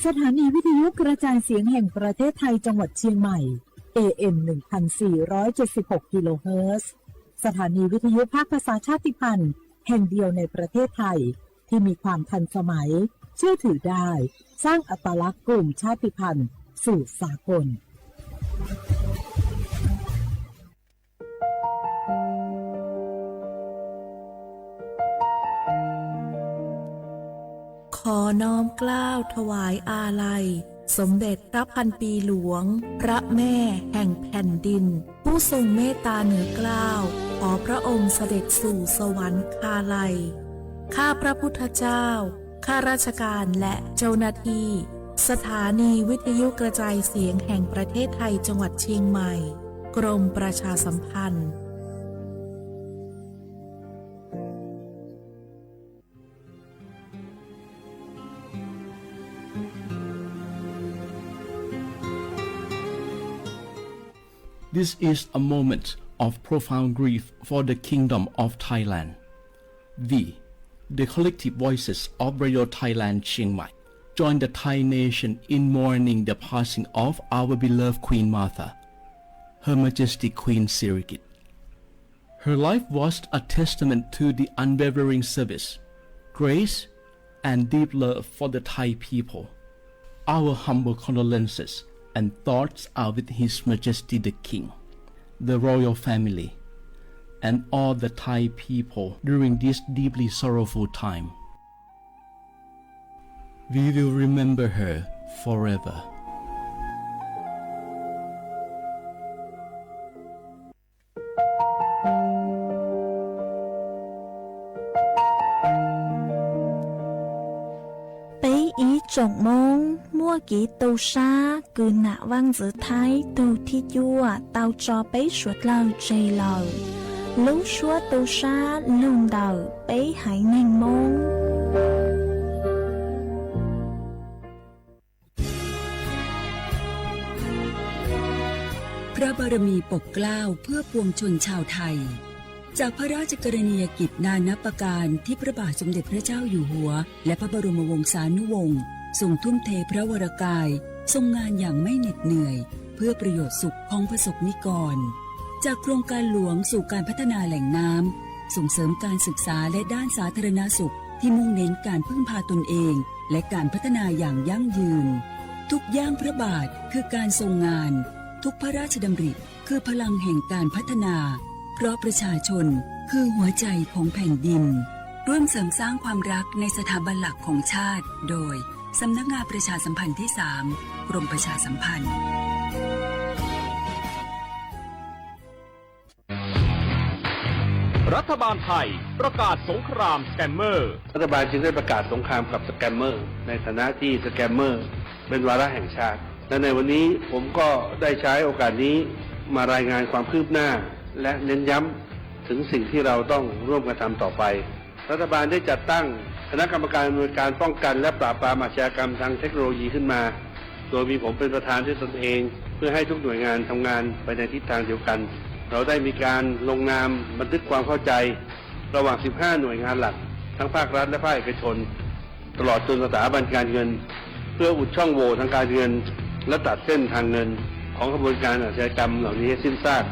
สถานีวิทยุกระจายเสียงแห่งประเทศไทยจังหวัดเชียงใหม่ เอ เอ็ม หนึ่งพันสี่ร้อยเจ็ดสิบหก กิโลเฮิรตซ์ สถานีวิทยุภาคภาษาชาติพันธุ์แห่งเดียวในประเทศไทย ที่มีความทันสมัย เชื่อถือได้ สร้างอัตลักษณ์กลุ่มชาติพันธุ์สู่สากล ขอน้อมเกล้าถวายอาลัย สมเด็จพระพันปีหลวง พระแม่แห่งแผ่นดิน ผู้ทรงเมตตาเหนือเกล้า ขอพระองค์เสด็จสู่สวรรคาลัย ข้าพระพุทธเจ้า ข้าราชการและเจ้าหน้าที่ สถานีวิทยุกระจายเสียงแห่งประเทศไทยจังหวัดเชียงใหม่ กรมประชาสัมพันธ์ This is a moment of profound grief for the Kingdom of Thailand. We, the collective voices of Radio Thailand Chiang Mai, join the Thai nation in mourning the passing of our beloved Queen Mother, Her Majesty Queen Sirikit. Her life was a testament to the unwavering service, grace, and deep love for the Thai people. Our humble condolences and thoughts are with His Majesty the King, the royal family, and all the Thai people during this deeply sorrowful time. We will remember her forever. Peb ib tsoom Hmoob muaj kev tu sab kws nam vaj ntxwv Thaib tug thib cuaj tau tso peb suav dlawg tseg lawm. Lub suab tu sab lug ntawm peb haiv neeg Hmoob. พระบารมีปกเกล้าเพื่อปวงชนชาวไทย จากพระราชกรณียกิจนานับประการที่พระบาทสมเด็จพระเจ้าอยู่หัว และพระบรมวงศานุวงศ์ทรงทุ่มเทพระวรกาย ทรงงานอย่างไม่เหน็ดเหนื่อย เพื่อประโยชน์สุขของประสบนิกร จากโครงการหลวงสู่การพัฒนาแหล่งน้ำ ส่งเสริมการศึกษาและด้านสาธารณสุขที่มุ่งเน้นการพึ่งพาตนเอง และการพัฒนาอย่างยั่งยืน ทุกย่างพระบาทคือการทรงงาน ทุกพระราชดำริคือพลังแห่งการพัฒนา เพราะประชาชนคือหัวใจของแผ่นดิน ร่วมเสริมสร้างความรักในสถาบันหลักของชาติ โดย สำนักงานประชาสัมพันธ์ที่สาม กรมประชาสัมพันธ์ รัฐบาลไทยประกาศสงครามสแกมเมอร์ รัฐบาลจึงได้ประกาศสงครามกับสแกมเมอร์ ในฐานะที่สแกมเมอร์เป็นวาระแห่งชาติ และในวันนี้ผมก็ได้ใช้โอกาสนี้มารายงานความคืบหน้า และเน้นย้ำถึงสิ่งที่เราต้องร่วมกันทำต่อไป รัฐบาลได้จัดตั้งคณะกรรมการอำนวยการป้องกันและปราบปรามอาชญากรรมทางเทคโนโลยีขึ้นมา โดยมีผมเป็นประธานด้วยตนเอง เพื่อให้ทุกหน่วยงานทำงานไปในทิศทางเดียวกัน เราได้มีการลงนามบันทึกความเข้าใจ ระหว่าง สิบห้า หน่วยงานหลัก ทั้งภาครัฐและภาคเอกชน ตลอดจนสถาบันการเงิน เพื่ออุดช่องโหว่ทางการเงิน และตัดเส้นทางเงิน ของขบวนการอาชญากรรมเหล่านี้ให้สิ้นซาก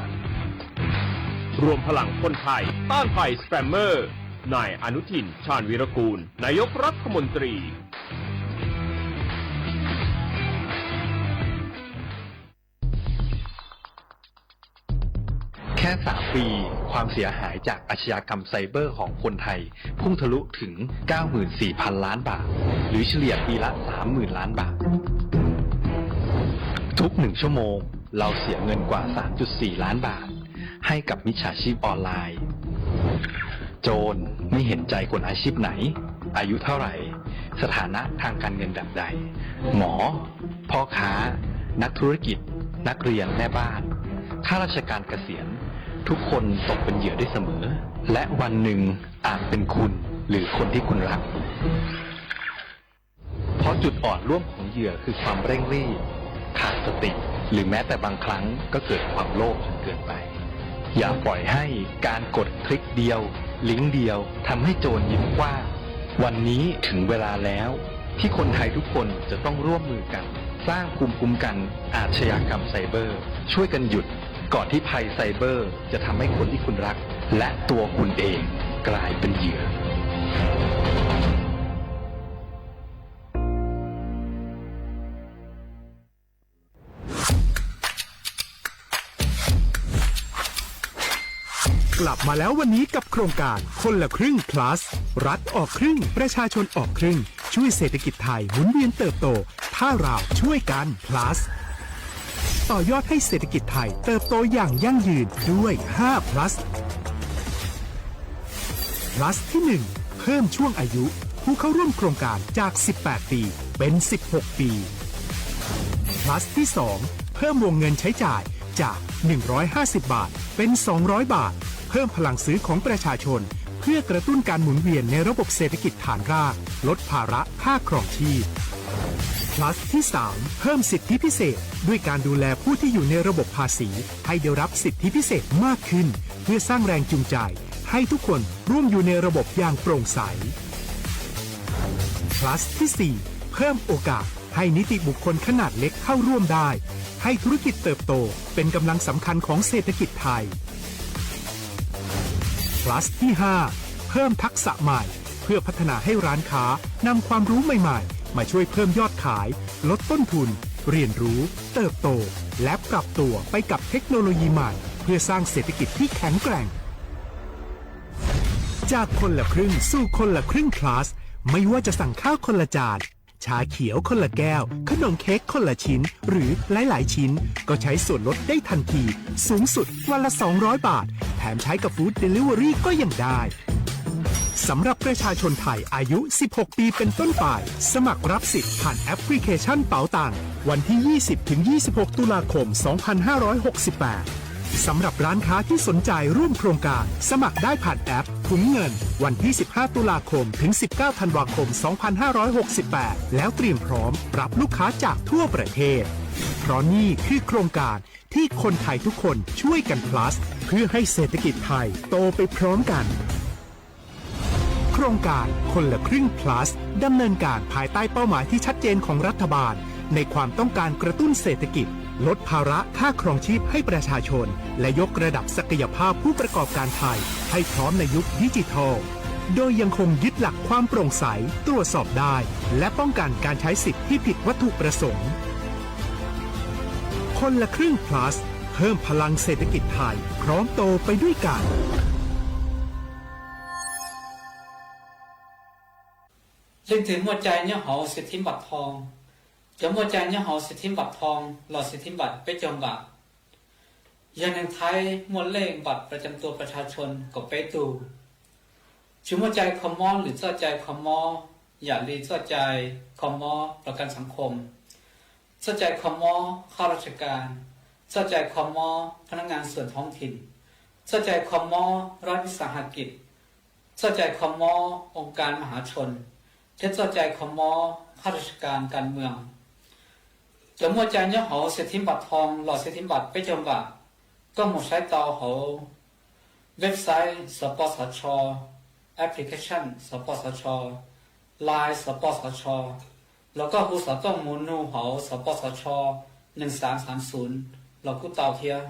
รวมพลังคนไทยต้านภัยสแกมเมอร์ นายอนุทิน ชาญวีรกูล นายกรัฐมนตรี แค่ สาม ปี ความเสียหายจากอาชญากรรมไซเบอร์ของคนไทย พุ่งทะลุถึง เก้าหมื่นสี่พัน ล้านบาท หรือเฉลี่ยปีละ สามหมื่น ล้านบาท ทุกหนึ่งชั่วโมง เราเสียเงินกว่า สามจุดสี่ ล้านบาท ให้กับมิจฉาชีพออนไลน์ โจรไม่เห็นใจคนอาชีพไหน อายุเท่าไหร่ สถานะทางการเงินแบบใด หมอ พ่อค้า นักธุรกิจ นักเรียน แม่บ้าน ข้าราชการเกษียณ ทุกคนตกเป็นเหยื่อได้เสมอ และวันหนึ่งอาจเป็นคุณ หรือคนที่คุณรัก เพราะจุดอ่อนร่วมของเหยื่อคือความเร่งรีบ ขาดสติ หรือแม้แต่บางครั้งก็เกิดความโลภจนเกินไป อย่าปล่อยให้การกดคลิกเดียว ลิงก์เดียวทำให้โจรยิ้มกว้าง วันนี้ถึงเวลาแล้วที่คนไทยทุกคนจะต้องร่วมมือกัน สร้างภูมิคุ้มกันอาชญากรรมไซเบอร์ ช่วยกันหยุดก่อนที่ภัยไซเบอร์จะทำให้คนที่คุณรัก และตัวคุณเองกลายเป็นเหยื่อ กลับมาแล้ววันนี้กับโครงการคนละครึ่ง plus รัฐออกครึ่ง ประชาชนออกครึ่ง ช่วยเศรษฐกิจไทยหมุนเวียนเติบโต ถ้าเราช่วยกัน plus ต่อยอดให้เศรษฐกิจไทยเติบโตอย่างยั่งยืนด้วย ห้า plus plus ที่ หนึ่ง เพิ่มช่วงอายุผู้เข้าร่วมโครงการจาก สิบแปด ปี เป็น สิบหก ปี plus ที่ สอง เพิ่มวงเงินใช้จ่ายจาก หนึ่งร้อยห้าสิบ บาท เป็น สองร้อย บาท เพิ่มพลังซื้อของประชาชน เพื่อกระตุ้นการหมุนเวียนในระบบเศรษฐกิจฐานราก ลดภาระค่าครองชีพ plus ที่ สาม เพิ่มสิทธิพิเศษ ด้วยการดูแลผู้ที่อยู่ในระบบภาษี ให้ได้รับสิทธิพิเศษมากขึ้น เพื่อสร้างแรงจูงใจ ให้ทุกคนร่วมอยู่ในระบบอย่างโปร่งใส plus ที่ สี่ เพิ่มโอกาสให้นิติบุคคลขนาดเล็กเข้าร่วมได้ ให้ธุรกิจเติบโตเป็นกำลังสำคัญของเศรษฐกิจไทย plus ที่ ห้า เพิ่มทักษะใหม่ เพื่อพัฒนาให้ร้านค้านำความรู้ใหม่ๆ มาช่วยเพิ่มยอดขาย ลดต้นทุน เรียนรู้ เติบโต และปรับตัวไปกับเทคโนโลยีใหม่ เพื่อสร้างเศรษฐกิจที่แข็งแกร่ง จากคนละครึ่งสู่คนละครึ่ง plus ไม่ว่าจะสั่งข้าวคนละจาน ชาเขียวคนละแก้ว ขนมเค้กคนละชิ้น หรือหลายๆ ชิ้น ก็ใช้ส่วนลดได้ทันที สูงสุดวันละ สองร้อย บาท แถมใช้กับ Food Delivery ก็ยังได้ สำหรับประชาชนไทยอายุ สิบหก ปีเป็นต้นไป สมัครรับสิทธิ์ผ่านแอปพลิเคชันเป๋าตัง วันที่ ยี่สิบ ถึง ยี่สิบหก ตุลาคม สองพันห้าร้อยหกสิบแปด สำหรับร้านค้าที่สนใจร่วมโครงการ สมัครได้ผ่านแอปถุงเงิน วันที่ สิบห้า ตุลาคม ถึง สิบเก้า ธันวาคม สองพันห้าร้อยหกสิบแปด แล้วเตรียมพร้อมรับลูกค้าจากทั่วประเทศ เพราะนี่คือโครงการที่คนไทยทุกคนช่วยกัน plus เพื่อให้เศรษฐกิจไทยโตไปพร้อมกัน โครงการคนละครึ่ง plus ดำเนินการภายใต้เป้าหมายที่ชัดเจนของรัฐบาล ในความต้องการกระตุ้นเศรษฐกิจ ลดภาระค่าครองชีพให้ประชาชน และยกระดับศักยภาพผู้ประกอบการไทยให้พร้อมในยุคดิจิทัล โดยยังคงยึดหลักความโปร่งใส ตรวจสอบได้ และป้องกันการใช้สิทธิ์ที่ผิดวัตถุประสงค์ คนละครึ่ง plus เพิ่มพลังเศรษฐกิจไทย พร้อมโตไปด้วยกัน Leej twg muaj cai nyob hauv เศรษฐีบัตรทอง? Cov muaj cai nyob hauv เศรษฐีบัตรทอง los เศรษฐีบัตร peb caug npam, yog neeg Thaib muaj เลขบัตรประจำตัวประชาชน kaum peb tug. Tsis muaj cai kho mob lwm txoj cai kho mob, yam li txoj cai kho mob ประกันสังคม, txoj cai kho mob ข้าราชการ, txoj cai kho mob พนักงานส่วนท้องถิ่น, txoj cai kho mob รัฐวิสาหกิจ, txoj cai kho mob องค์การมหาชน, thiab txoj cai kho mob ข้าราชการการเมือง. Cov muaj cai nyob hauv เศรษฐีบัตรทอง los เศรษฐีบัตร peb caug npam, koj mus saib tau hauv website สปสช, application สปสช, Line สปสช, los koj hu xov tooj mus nug hauv สปสช หนึ่งสามสามศูนย์ los kuj tau thiab.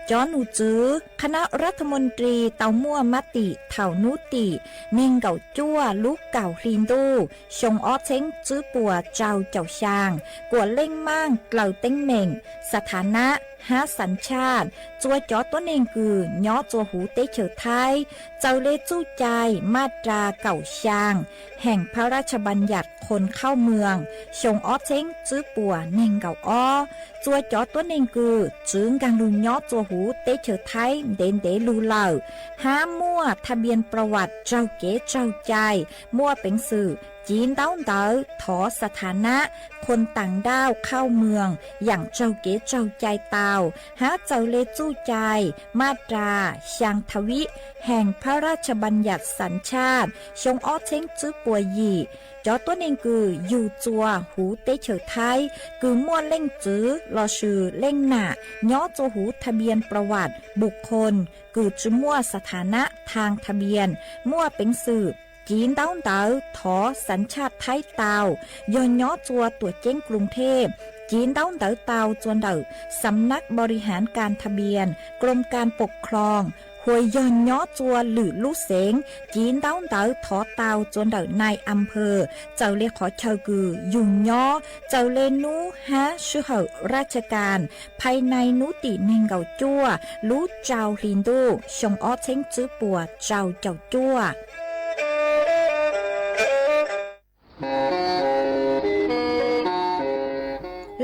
Cov nus txwv คณะรัฐมนตรี tau muaj mab tim thaum hnub tim nees nkaum cuaj lub kaum hli ntuj xyoo ob txheeb tswb puas rau caum xyaa, kuam leej maaj dlaws teeb meem, สถานะ hab สัญชาติ txua cov tuab neeg kws nyob txua huv teb chaws Thaib, txawm le txuj cai maj ras kaum xyaa แห่งพระราชบัญญัติคนเข้าเมือง xyoo ob txheeb tswb puas nees nkaum ob. Txua cov tuab neeg kws txwv nkaag lug nyob txua huv teb chaws Thaib ntev ntev lug lawm, hab muaj ทะเบียนประวัติ raug kev raug cai, muaj peev xwm Civ ntaub ntawv thov ສະຖານະ คนต่างด้าวเข้าเมือง យ៉ាង raug kev raug cai tau hab txawm le txuj cai ມາດຕາ xyaa tha vib ແຫ່ງ ພະຣາຊບັນຍັດສັນຊາດ xyoo ob txheeb tswb puas yim. Cov tuab neeg kws yug txua huv teb chaws Thaib kws muaj leej txwv lossis leej nam nyob txua huv ທະບຽນປະຫວັດບຸກຄົນ kws tsi muaj ສະຖານະ ທາງທະບຽນ, muaj peev xwm civ ntaub ntawv thov ສັນຊາດ Thaib tau, yog nyob txua tuam ceeb กรุงเทพ, civ ntaub ntawv tau txua ntawm ສຳນັກບໍລິຫານການທະບຽນ กรมการปกครอง, hos yog nyob txua lwm lub xeev, civ ntaub ntawv thov tau txua ntawm ນາຍອຳເພີ, txawm le qhov chaw kws yug nyob, txawm le nub hab ສະຫະ ราชการ ภายใน nub tim neeg nkaum cuaj lub rau hli ntuj xyoo ob txheeb tswb puas rau caum cuaj.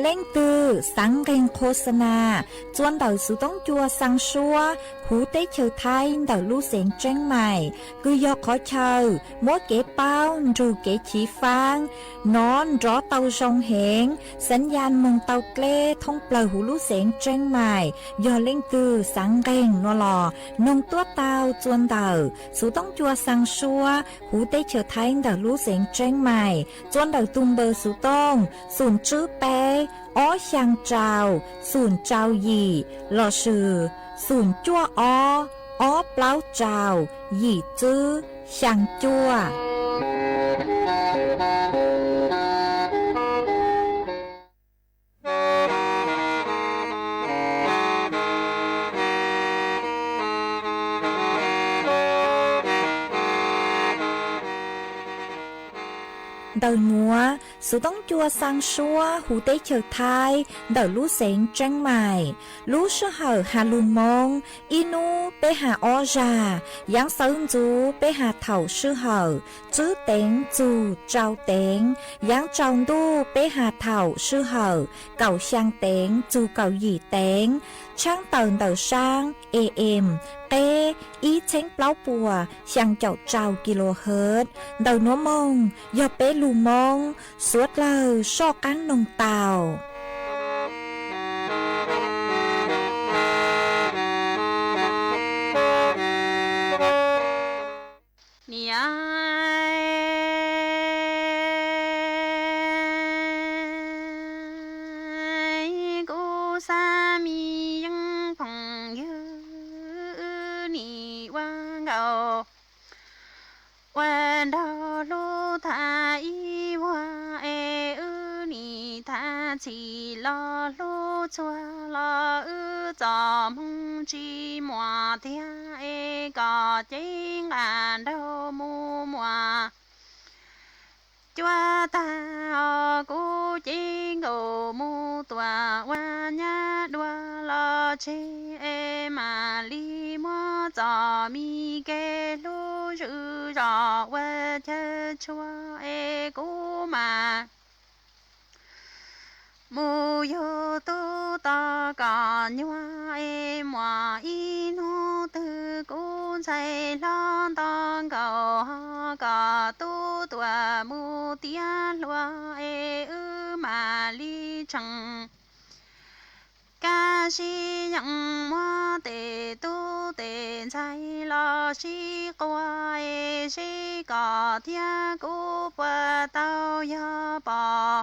Leej twg xaav nqeeg ໂຄສະນາ txua ntawm xuv toob cua xaa suab huv teb chaws Thaib ntawm lub xeev Tseeb Mais, kws yog qhov chaw muab kev paub nrug kev chiv faab nov nrov tau zoo heev, ສັນຍານ moog tau dleb thoob plawg huv lub xeev Tseeb Mais. Yog leej twg xaav nqeeg nua los noog tuab tau txua ntawm xuv toob cua xaa suab huv teb chaws Thaib ntawm lub xeev Tseeb Mais, txua ntawm tug npawb xuv tooj xum tswb peb ob xyaa rau xum rau yim lossis xum cuaj ob ob plaub rau yim tswb xyaa cuaj. Ntawm nuav, xuv toob cua xaa suab huv teb chaws Thaib ntawm lub xeev Tseeb Mais, lub sij hawm has lug Moob, ib nub peb has ob zag, yaav sawv ntxuv peb has thaum sij hawm tswb teev txug rau teev, yaav tsaus ntuj peb has thaum sij hawm kaum xyaa teev txug kaum yim teev, tshaab tawm ntawm saab AM qeb ib txheeb plaub puas xyaa caum rau kilohertz. Ntawm nuav moog yog peb lug Moob, suav dlawg soj qaab noog tau. Niam, kuv xav me yeeb phooj ywg, wb nim ua nkauj ua nraug hlub thaj ib vuag es wb nim thaj txhim los hlub txhua los wb txoj hmoo tsis muaj tiag es kom cev nqaj nraug mus muas cuab tag os. Kuv cev nkaus mus tuam ua nyab dua los tseg es mam li muab txoj me kev hlub zwm zos ua chaw tshua es kuv mam mus yug tub tos kom nyuaj es muaj ib hnub twg kuv ntxhais hlob nto nkaus ho kom tub tuam mus tiav hluas es wb mam li tseem kab sib yeem muab tes tub tes ntxhais los sib quas es seb koj thiab kuv puas tau yog pom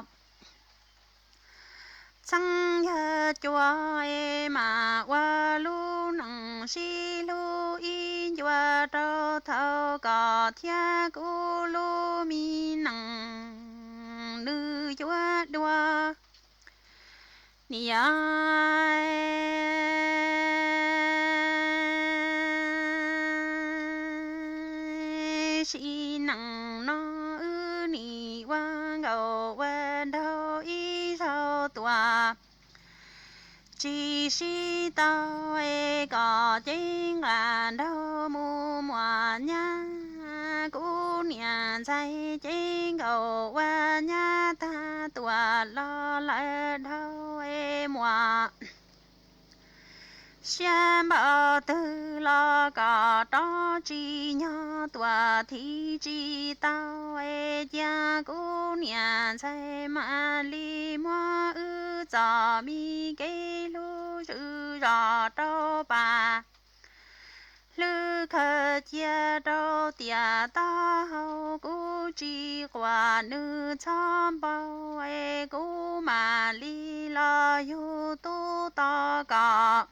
txheeb yog cua es mam ua lub neej sib hlub ib ncua rau thaum koj thiab kuv lub me neej nws yuav dua. Niam, sim neej no wb nim ua nkauj ua nraug ib zaug tuaj tsis sib tau es koj cev nqaj nraug mus muas nyab, kuv niam ntxhais cev nkaus ua nyab tag tuaj los lawm dhau es muaj siab npaum twg los kom rov tsis nyog tuam thim tsis tau es cia kuv niam ntxhais mam li muab wb txom me kev hlub zwm zos rau pam hlwb khaws cia rau tiam taub hau kuv tsis quam nws txhob npau es kuv mam li los yug tub to kom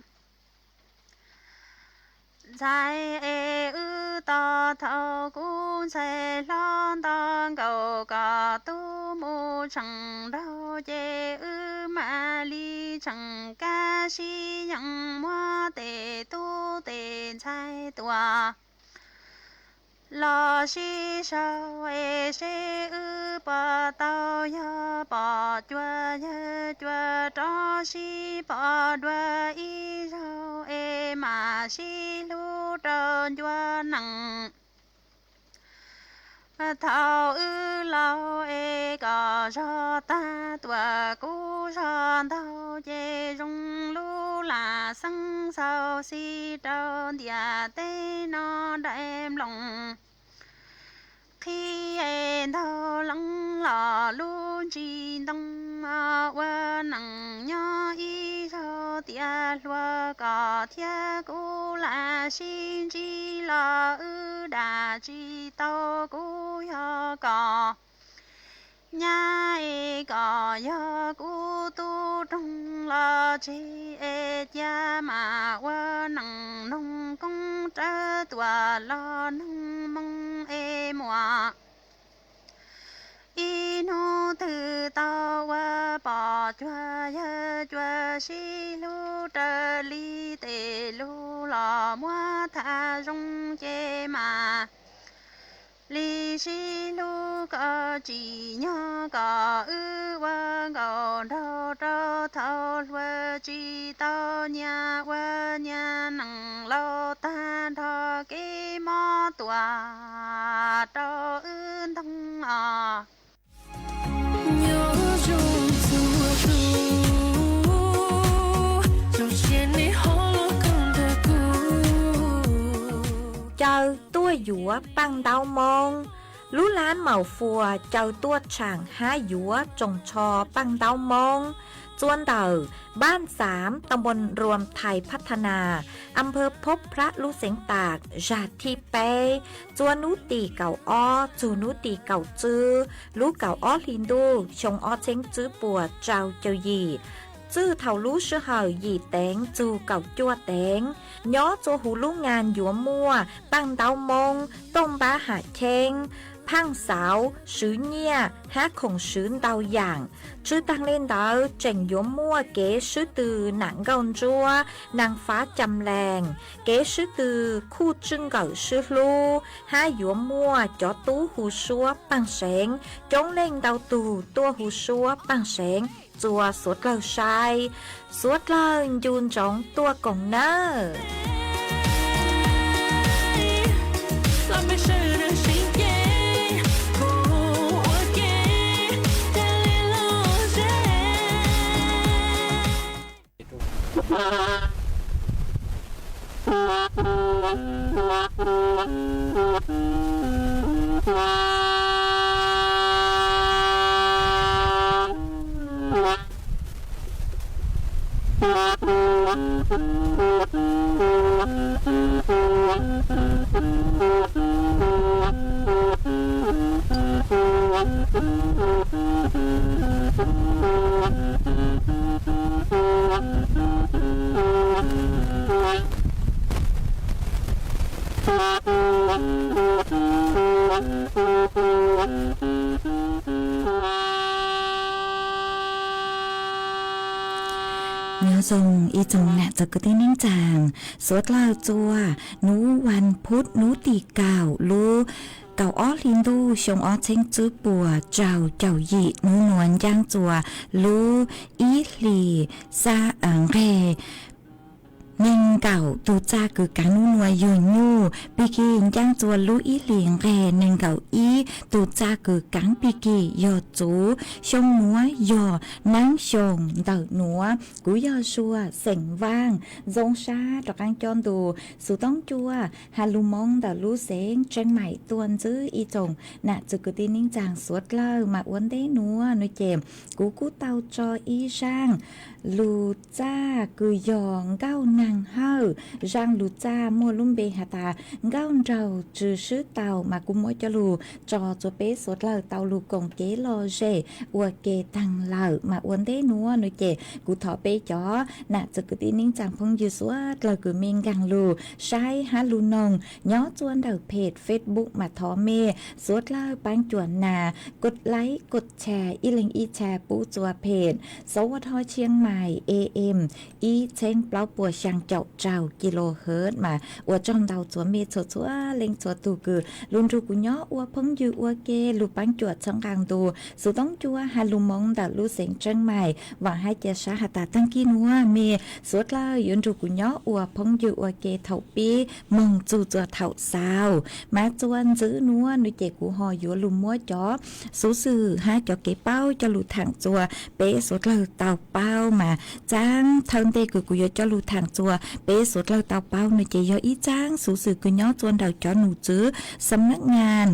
ntxhais es wb tos thaum kuv ntxhais hlob nto nkaus kom tub mus tseem nraug ces wb mam li tseem kab sib yees muab tes tub tes ntxhais tuam los sib sau es seb wb puas tau yog pom cuag yawg cuag rov sib pom dua ib zaug es mam sib hlub rau ncua nees. Thaum wb laus es kom zog tag tuam kuv zog ntau ces zoo lub lam xeeb xaus xis rau ntiaj teb no daim nploos qhib es ntaug leej los lub ntsis ntoo ua neej nyob ib zaug tiav hluas kom thiab kuv lam sib ntsib los wb dam tsis tau kuv yog kom nyab es kom yog kuv tub roog los tseg es cia mam ua neej noog koob rawv tuam los noog moo es muam ib hnub twg tau ua pom cuag yawg cuag sib hlub raws li tes lus los muab tham zoo ces mam li sib hlub kom tsim nyog kom wb ua nkaus nraug rau thaum hluas tsis tau nyias ua nyias neej laus tag nrho kev mob tuam rau wb ntoo os. Caw tuaj yuav Paj Ntaub Moob. Lub lab Maum Fuas caw tuaj tshaam hab yuav tsoos tsho Paj Ntaub Moob. Txua ntawm Npaj Xaav, Tam Npuas Nruas, Thais Phab Tha Nas, Am Phawv Phob Phrab, lub xeev Tam, zag thib peb, txua nub tim kaum ob txug nub tim kaum tswb lub kaum ob hli ntuj xyoo ob txheeb tswb puas rau caug yim, txwj thaum lub sij hawm yim teev txug kaum cuaj teev, nyob txua huv lub ngas yuav muaj Paj Ntaub Moob, Tooj Npab Ham Cheeb, Phaaj Xauv, Swv Nyiaj hab khoom swv ntau yaam. Tshwj taag le ntawd tseem yuav muaj kev swb tw Nam Nkauj Ntsuab, Naag Fav Cam Lees, kev swb tw Khuj Tswj Nkawm Swb Hlub, hab yuav muaj cov tub hu suab Paaj Seev, coob leej ntau tug tuaj hu suab Paaj Seev. Txua suav dlawg saib, suav dlawg ncu ntsoov tuaj koom nawb. Nyob zoo ib tsoom nam txiv kwv tij neej tsaa, suav dlawg txua nub vas phuv nub tim kaum lub kaum ob hli ntuj xyoo ob txheeb tswb puas rau caum yim, nub nuav ncaab txua lub ib hlis xab nqeg Nees nkaum tus txaj kws kaav nub nua yog nyuj, pig kig ncaab txua lub ib hlis nqeg. Nees nkaum ib tus txaj kws kaav pig kig yog txuv, xyoo nuav yog naab xyoo ntawm nuav. Kuv yog Sua xeem Vaaj, zoo sab rov qaab coj ntu xuv toob cua has lug moo ntawm lub xeev Tsheej Maim tuaj ntsib ib tsoom nam txwv kwv tij neej tsaa suav dlawg. Mas ua ntej nuav nua ces kuv kuj tau tso ib zaaj lug txaj kws yog nkauj naag hawj. Zaaj lug txaj muaj lub npe has tas nkauj nraug tsw swb tau, mas kuv muab coj lug tso txua peb suav dlawg tau lug koom kev lom zem ua ke taag lawm. Mas ua ntej nuav nua ces kuv thov peb cov nam txwv kwv tij neej tsaa phooj ywg suav dlawg kws mej nkaag lug saib hab lug noog nyob txua ntawm phem Facebook mas thov mej suav dlawg paab cuam nas kod laib kod tshas ib leeg ib tshas pub txua phem Sawv Ua Thoj Tsheej Maim A M ib txheeb plaub puas xyaa caum rau kilohertz. Mas ua tsaug ntau txua mej txhua txhua leej txhua tug kws lug nrug kuv nyob ua phooj ywg ua ke lug paab cuam txhawb nqaa ntu xuv toob cua has lug moo ntawm lub xeev Tsheej Maim. Vaam hab ca sab has tas taag kig nuav mej suav dlawg yuav nrug kuv nyob ua phooj ywg ua ke thaum pib moog txug txua thaum xaus. Mas txua ntxiv nuav nua ces kuv ho yuav lug muab cov xuv xwm hab cov kev paub coj lug thaam txua peb suav dlawg tau paub. Mas txaam thawj ntej kws kuv yuav coj lug thaam txua peb suav dlawg tau paub nua ces yog ib txaam xuv xwm kws nyob txua ntawm cov num txwv xam nab ngas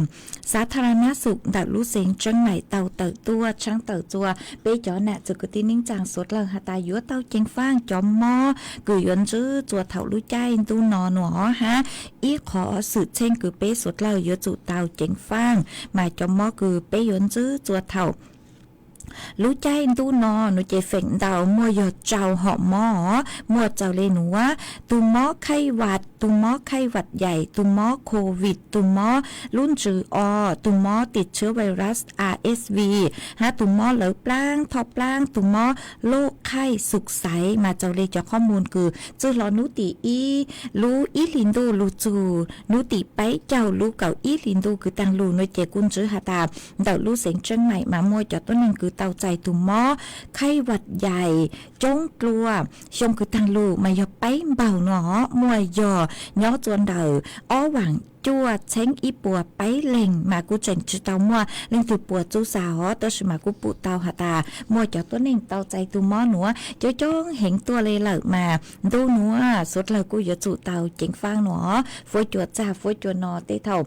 xav tha ra nab xum ntawm lub xeev Tsheej Maim tau tawm tuaj tshaab tawm txua peb cov nam txwv kwv tij neej tsaa suav dlawg has tas yuav tau ceev faaj cov mob kws yuav ntsib txua thaum lub caij ntuj no nua hab ib qhov xwm txheej kws peb suav dlawg yuav tsum tau ceev faaj. Mas cov mob kws peb yuav ntsib txua thaum lub caij ntuj no nua ces feem ntau muaj yog rau hom mob, muaj raws le nuav: tug mob khaij vam, tug mob khaij vam yaim, tug mob COVID, tug mob lub ntsws o, tug mob tim tshiab virus R S V, hab tug mob lawv plaab thoj plaab, tug mob loj khaij xum xaiv. Mas raws le cov qhob mus kws txwj hlo nub tim ib lub ib hlis ntuj lug txug nub tim peb caug lub kaum ib hlis ntuj kws taag lug nua ces kuj ntsib has tas ntawm lub xeev Tsheej Maim mas muaj cov tuab neeg kws tau txais tug mob khaij vam yaim coob dlua xyoo kws taag lug mas yog peb npaug nua, muaj yog nyob txua ntawm ob vaam cuaj txheeb ib puas peb leeg. Mas kuj tseem tsi tau muaj leej twg puas txuj xas hov, tab sis mas kuj pum tau has tas muaj cov tuab neeg tau txais tug mob nuav coob coob heev tuaj le lawm. Mas ntuj nuav suav dlawg kuj yuav tsum tau ceev faaj nua, fuab cua txag fuab cua no tej thaum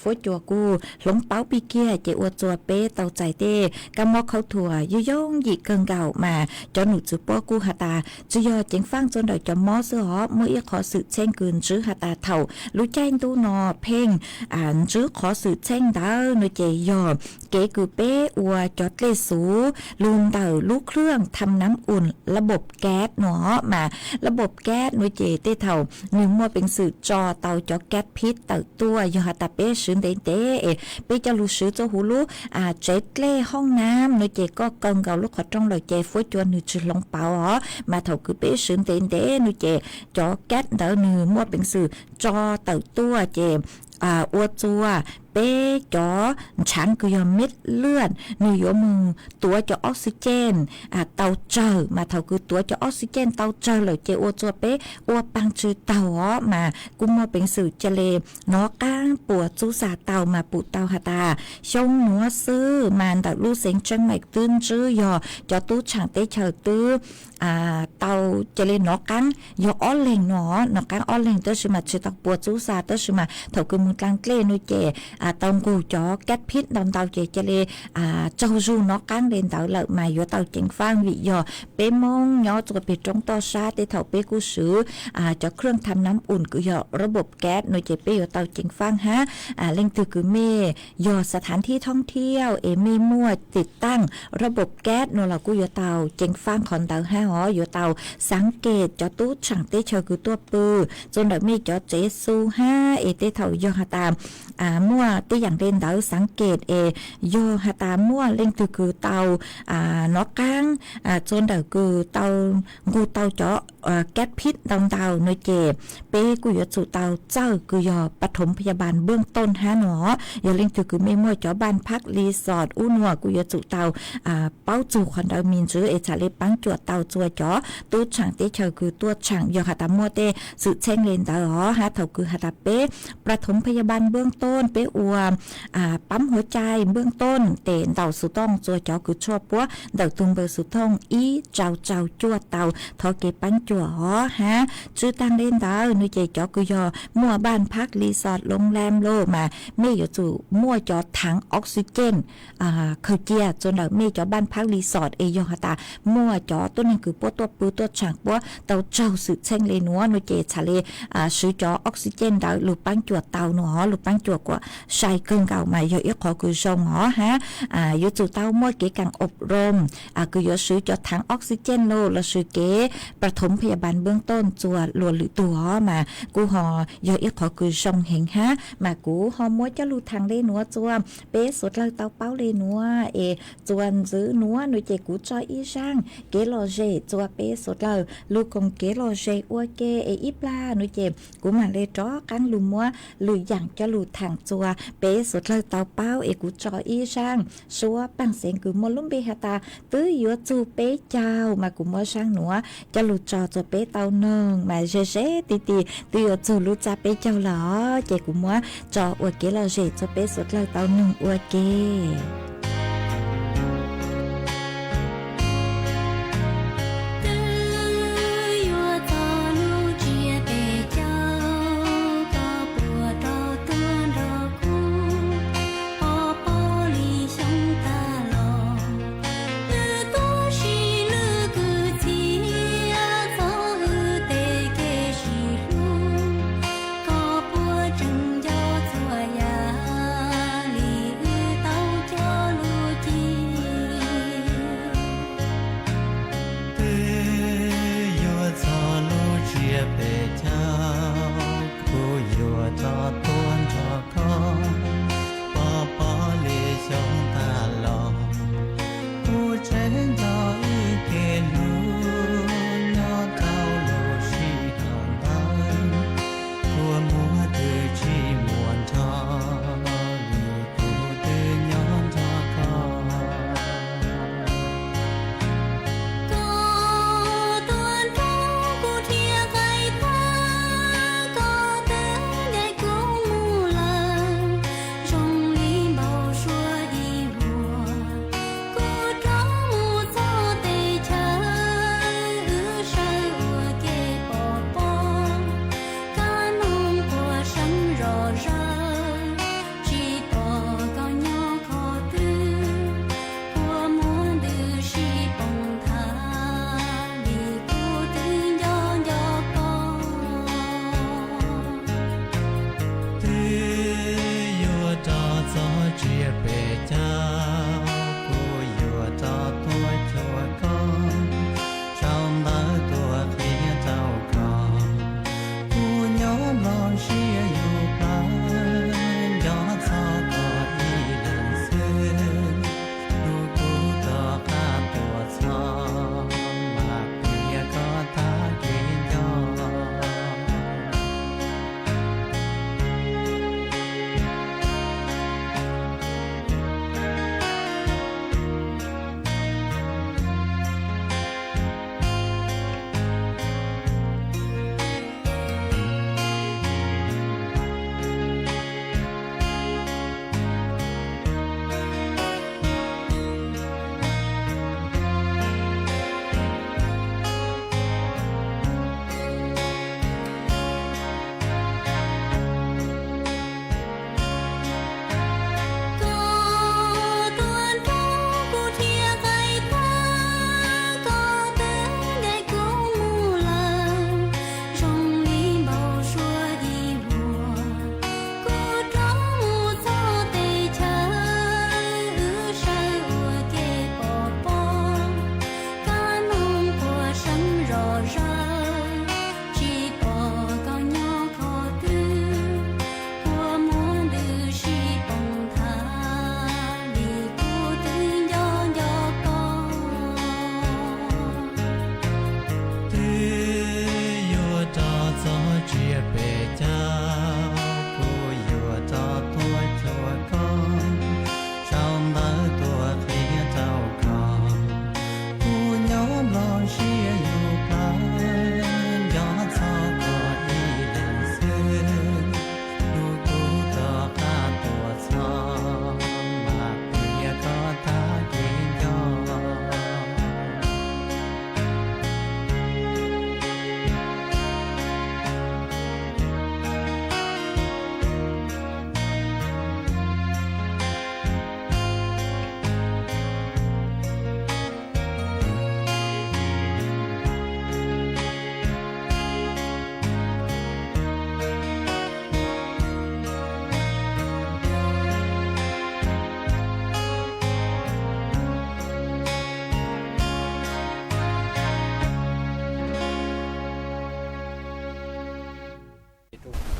fuab cua kuj hloov pauv pig kiag ces ua txua peb tau txais tej kab mob khaub thuas yooj yooj yim kawg nkaus. Mas cov num txwv puab kuj has tas tsi yog ceev faaj txua ntawm cov mob xwb hov, muaj ib qhov xwm txheej kws ntsib has tas thaum lub caij ntuj no pheej ntsib qhov xwm txheej ntawd nua ces yog kev kws peb ua cov dlej xuv lug ntawm lub khwj tham nam um lab npom kab nua. Mas lab npom kab nua ces tej thaum nwg muaj peev xwm tso tau cov kab phib tawm tuaj, yog has tas peb swv ntev ntev es peb coj lug swv txua huv lub tsev dlej hoob nam nua ces koj kaw nkaus lub qhov rooj lawm ces fuab cua nwg tsi hloov pauv os. Mas thaum kws peb swv ntev ntev nua ces cov kab ntawd nwg muaj peev xwm tso tawm tuaj ces ua txua peb cov ntshaav kws yog meb lwj nwg yuav moog tuav cov oxygen tau tsawg. Mas thaum kws tuav cov oxygen tau tsawg lawm ces ua txua peb ua paag tsi taug os, mas kuj muaj peev xwm ca le nov qaab puas txuj xas tau. Mas pum tau has tas xyoo nuav xwb mas ntawm lub xeev Tsheej Maim twb ntsib yog cov tub tshaam teb chaws twb tau ca le nov qaab yog ob leeg nua, nov qaab ob leeg tab sis mas tsi tau puas txuj xas, tab sis mas thaum kws moog dlaag dlej nua ces tau nqug cov kab phib ntau ntau ces ca le tsaug zug nov qaab le ntawd lawm. Mas yuav tau ceev faaj vim yog peb Moob nyob txua peg roob toj sab tej thaum peb kuj swv cov khwj tham nam um kws yog lab npom kab nua ces peb yuav tau ceev faaj hab. Leej twg kws mej yog xav thav thib thoob thiab es mej muaj tim taaj lab npom kab nua los kuj yuav tau ceev faaj qhov ntawd hab os. Yuav tau xaav kem cov tub tshaam teb chaws kws tuaj pw txua ntawm mej cov tsev xu hab es tej thaum yog has tas muaj tej yaam le ntawd xaav kem es yog has tas muaj leej twg kws tau nov qaab txua ntawm kws tau nqug tau cov kab phib ntau ntau no ces peb kuj yuav tsum tau txawj kws yog pas thoov phaya bal npoob tooj hab no. Yog leej twg kws mej muaj cov npaj phab li xos ub nua kuj yuav tsum tau paub txug qhov ntawd me ntsis es txhad le paab cuam tau txua cov tub tshaam teb chaws kws tuaj tshaam yog has tas muaj tej xwm txheej le ntawd os hab. Thaum kws has tas peb pas thoov phaya bal npoob tooj, peb ua pab huav cai npoob tooj tes ntaus xuv tooj txua cov kws tshuaj puab ntawm tug npawb xuv tooj ib rau rau cuaj tau, thov kev paab cuam os hab. Tsi taag le ntawd no ces cov kws yog muaj npaj phab li xos loo lam lug mas mej yuav tsum muaj cov thaav oxygen khaws cia txua ntawm mej cov npaj phab li xos es yog has tas muaj cov tuab neeg kws puab tuaj pw tuaj tshaam puab tau raug xwm txheej le nuav no ces txhad le swv cov oxygen ntawd lug paab cuam tau no, lug paab cuam kuas sai kawg nkaus mas yog ib qhov kws zoo os hab. Yuav tsum tau muaj kev kaam ob roo kws yuav swv cov thaav oxygen lug los sis kev pas thoov phaya bal npoob tooj txua luas lwm tug os mas kuj ho yog ib qhov kws zoo heev hab. Mas kuv ho muab coj lug thaam le nuav txua peb suav dlawg tau paub le nuav es txua ntxiv nuav no ces kuv tso ib zaaj kev lom zem txua peb suav dlawg lug koom kev lom zem ua ke es ib plag no ces kuv mam le rov qaab lug muab lwm yaam coj lug thaam txua peb suav dlawg tau paub es kuv tso ib zaaj suab paaj xeev kws muaj lub npe has tas twb yuav txug peb caug mas kuv muab zaaj nuav coj lug tso txua peb tau noog mas ze ze ti ti twb yuav txug lub txaj peb caug lawm os ces kuv muab tso ua kev lom zem txua peb suav dlawg tau noog ua ke.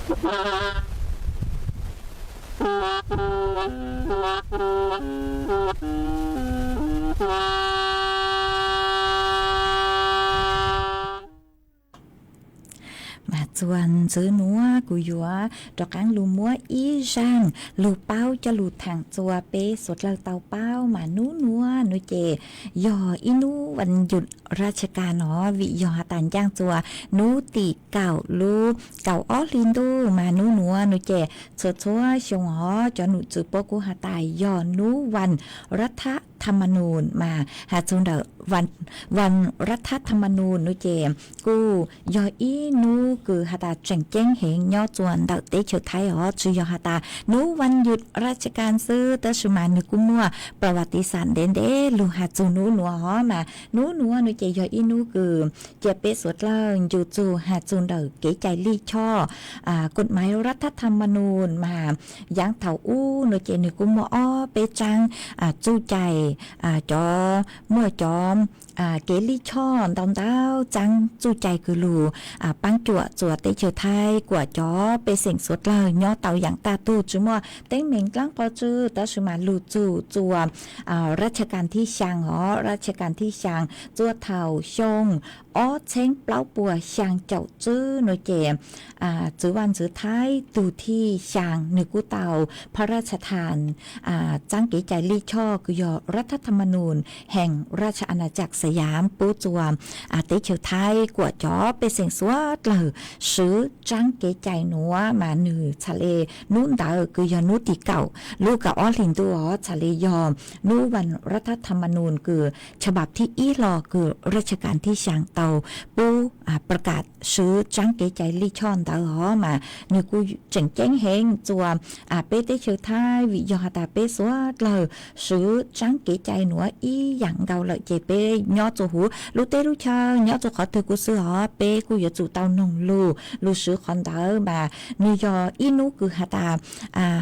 Mas txuas ntxiv nuav kuv yuav rov qaab lug muab ib zaaj lug paub coj lug thaam txua peb suav dlawg tau paub. Mas nub nuav nuav ces yog ib nub vas yuj raj tsha kas nuav, vim yog has tas ncaaj txua nub tim kaum lub kaum ob hli ntuj. Mas nub nuav nuav ces txhua txhua xyoo hov cov nom tswv puab kuj has tas yog nub vas raj thab tham ma nus. Mas has txug ntawm vas raj thab tham ma nus nuav ces kuj yog ib nub kws has tas tseem ceeb heev nyob txua ntawm teb chaws Thaib hov. Tsi yog has tas nub vas yuj raj tsha kas xwb, tab sis mas nwg kuj muaj pla vas tiv xam ntev ntev lug has txug nub nuav hov. Mas nub nuav nuav ces yog ib nub kws cia peb suav dlawg ncu txug has txug ntawm kev cai lij choj kod maiv raj thab tham ma nus. Mas yaav thaum ub nuav ces nwg kuj muaj ob peb tsaab txuj cai, cov muaj cov kev lij choj ntau ntau tsaab txuj cai kws lug paab cuam txua teb chaws Thaib kuas cov pej xeem suav dlawg nyob tau yaam tag tug tsi muaj teeb meem dlaab qhov tsw, tab sis mas lug txug txua raj tsha kas thib xyaa hov. Raj tsha kas thib xyaa txua thaum xyoo ob txheeb plaub puas xyaa caum tswb nuav ces txwv vaj ntxwv Thaib tug thij xyaa nwg kuj tau phab raj tsha thas tsaab kev cai lij choj kws yog raj thab tham ma nus heem raj tsha a na cak xa yaav pub txua teb chaws Thaib kuas cov pej xeem suav dlawg swv tsaab kev cai nuav. Mas nwg txhad le nub ntawd kws yog nub tim kaum lub kaum ob hli ntuj hov txhad le yog nub vas raj thab tham ma nus kws cha bab thib ib hlo kws raj tsha kas thib xyaa tau pub pla kas swv tsaab kev cai lij choj ntawd hov. Mas nwg kuj tseem ceeb heev txua peb teb chaws Thaib vim yog has tas peb suav dlawg swv tsaab kev cai nuav ib yaam nkaus lawm ces peb nyob txua huv lub teb lub chaw nyob txua qhov twg kuj xwb hov peb kuj yuav tsum tau noog lug lug swv qhov ntawd. Mas nwg yog ib nub kws has tas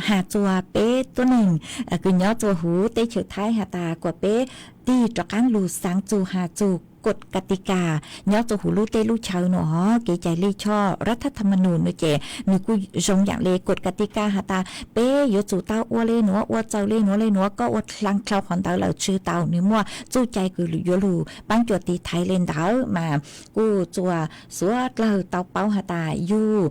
has txua peb tuab neeg kws nyob txua huv teb chaws Thaib has tas kuas peb tig rov qaab lug xaav txug has txug kod ka ti kas nyob txua huv lub teb lub chaw nuav hov. Kev cai lij choj raj thab tham ma nus nuav ces nwg kuj zoo yaam le kod ka ti kas has tas peb yuav tsum tau ua le nuav ua txawm le nuav le nuav, koj ua dlaag dlhau qhov ntawd lawm tsi tau. Nwg muaj txuj cai kws yuav lug paab cuam tiv thaiv le ntawd. Mas kuj txua suav dlawg tau paub has tas yug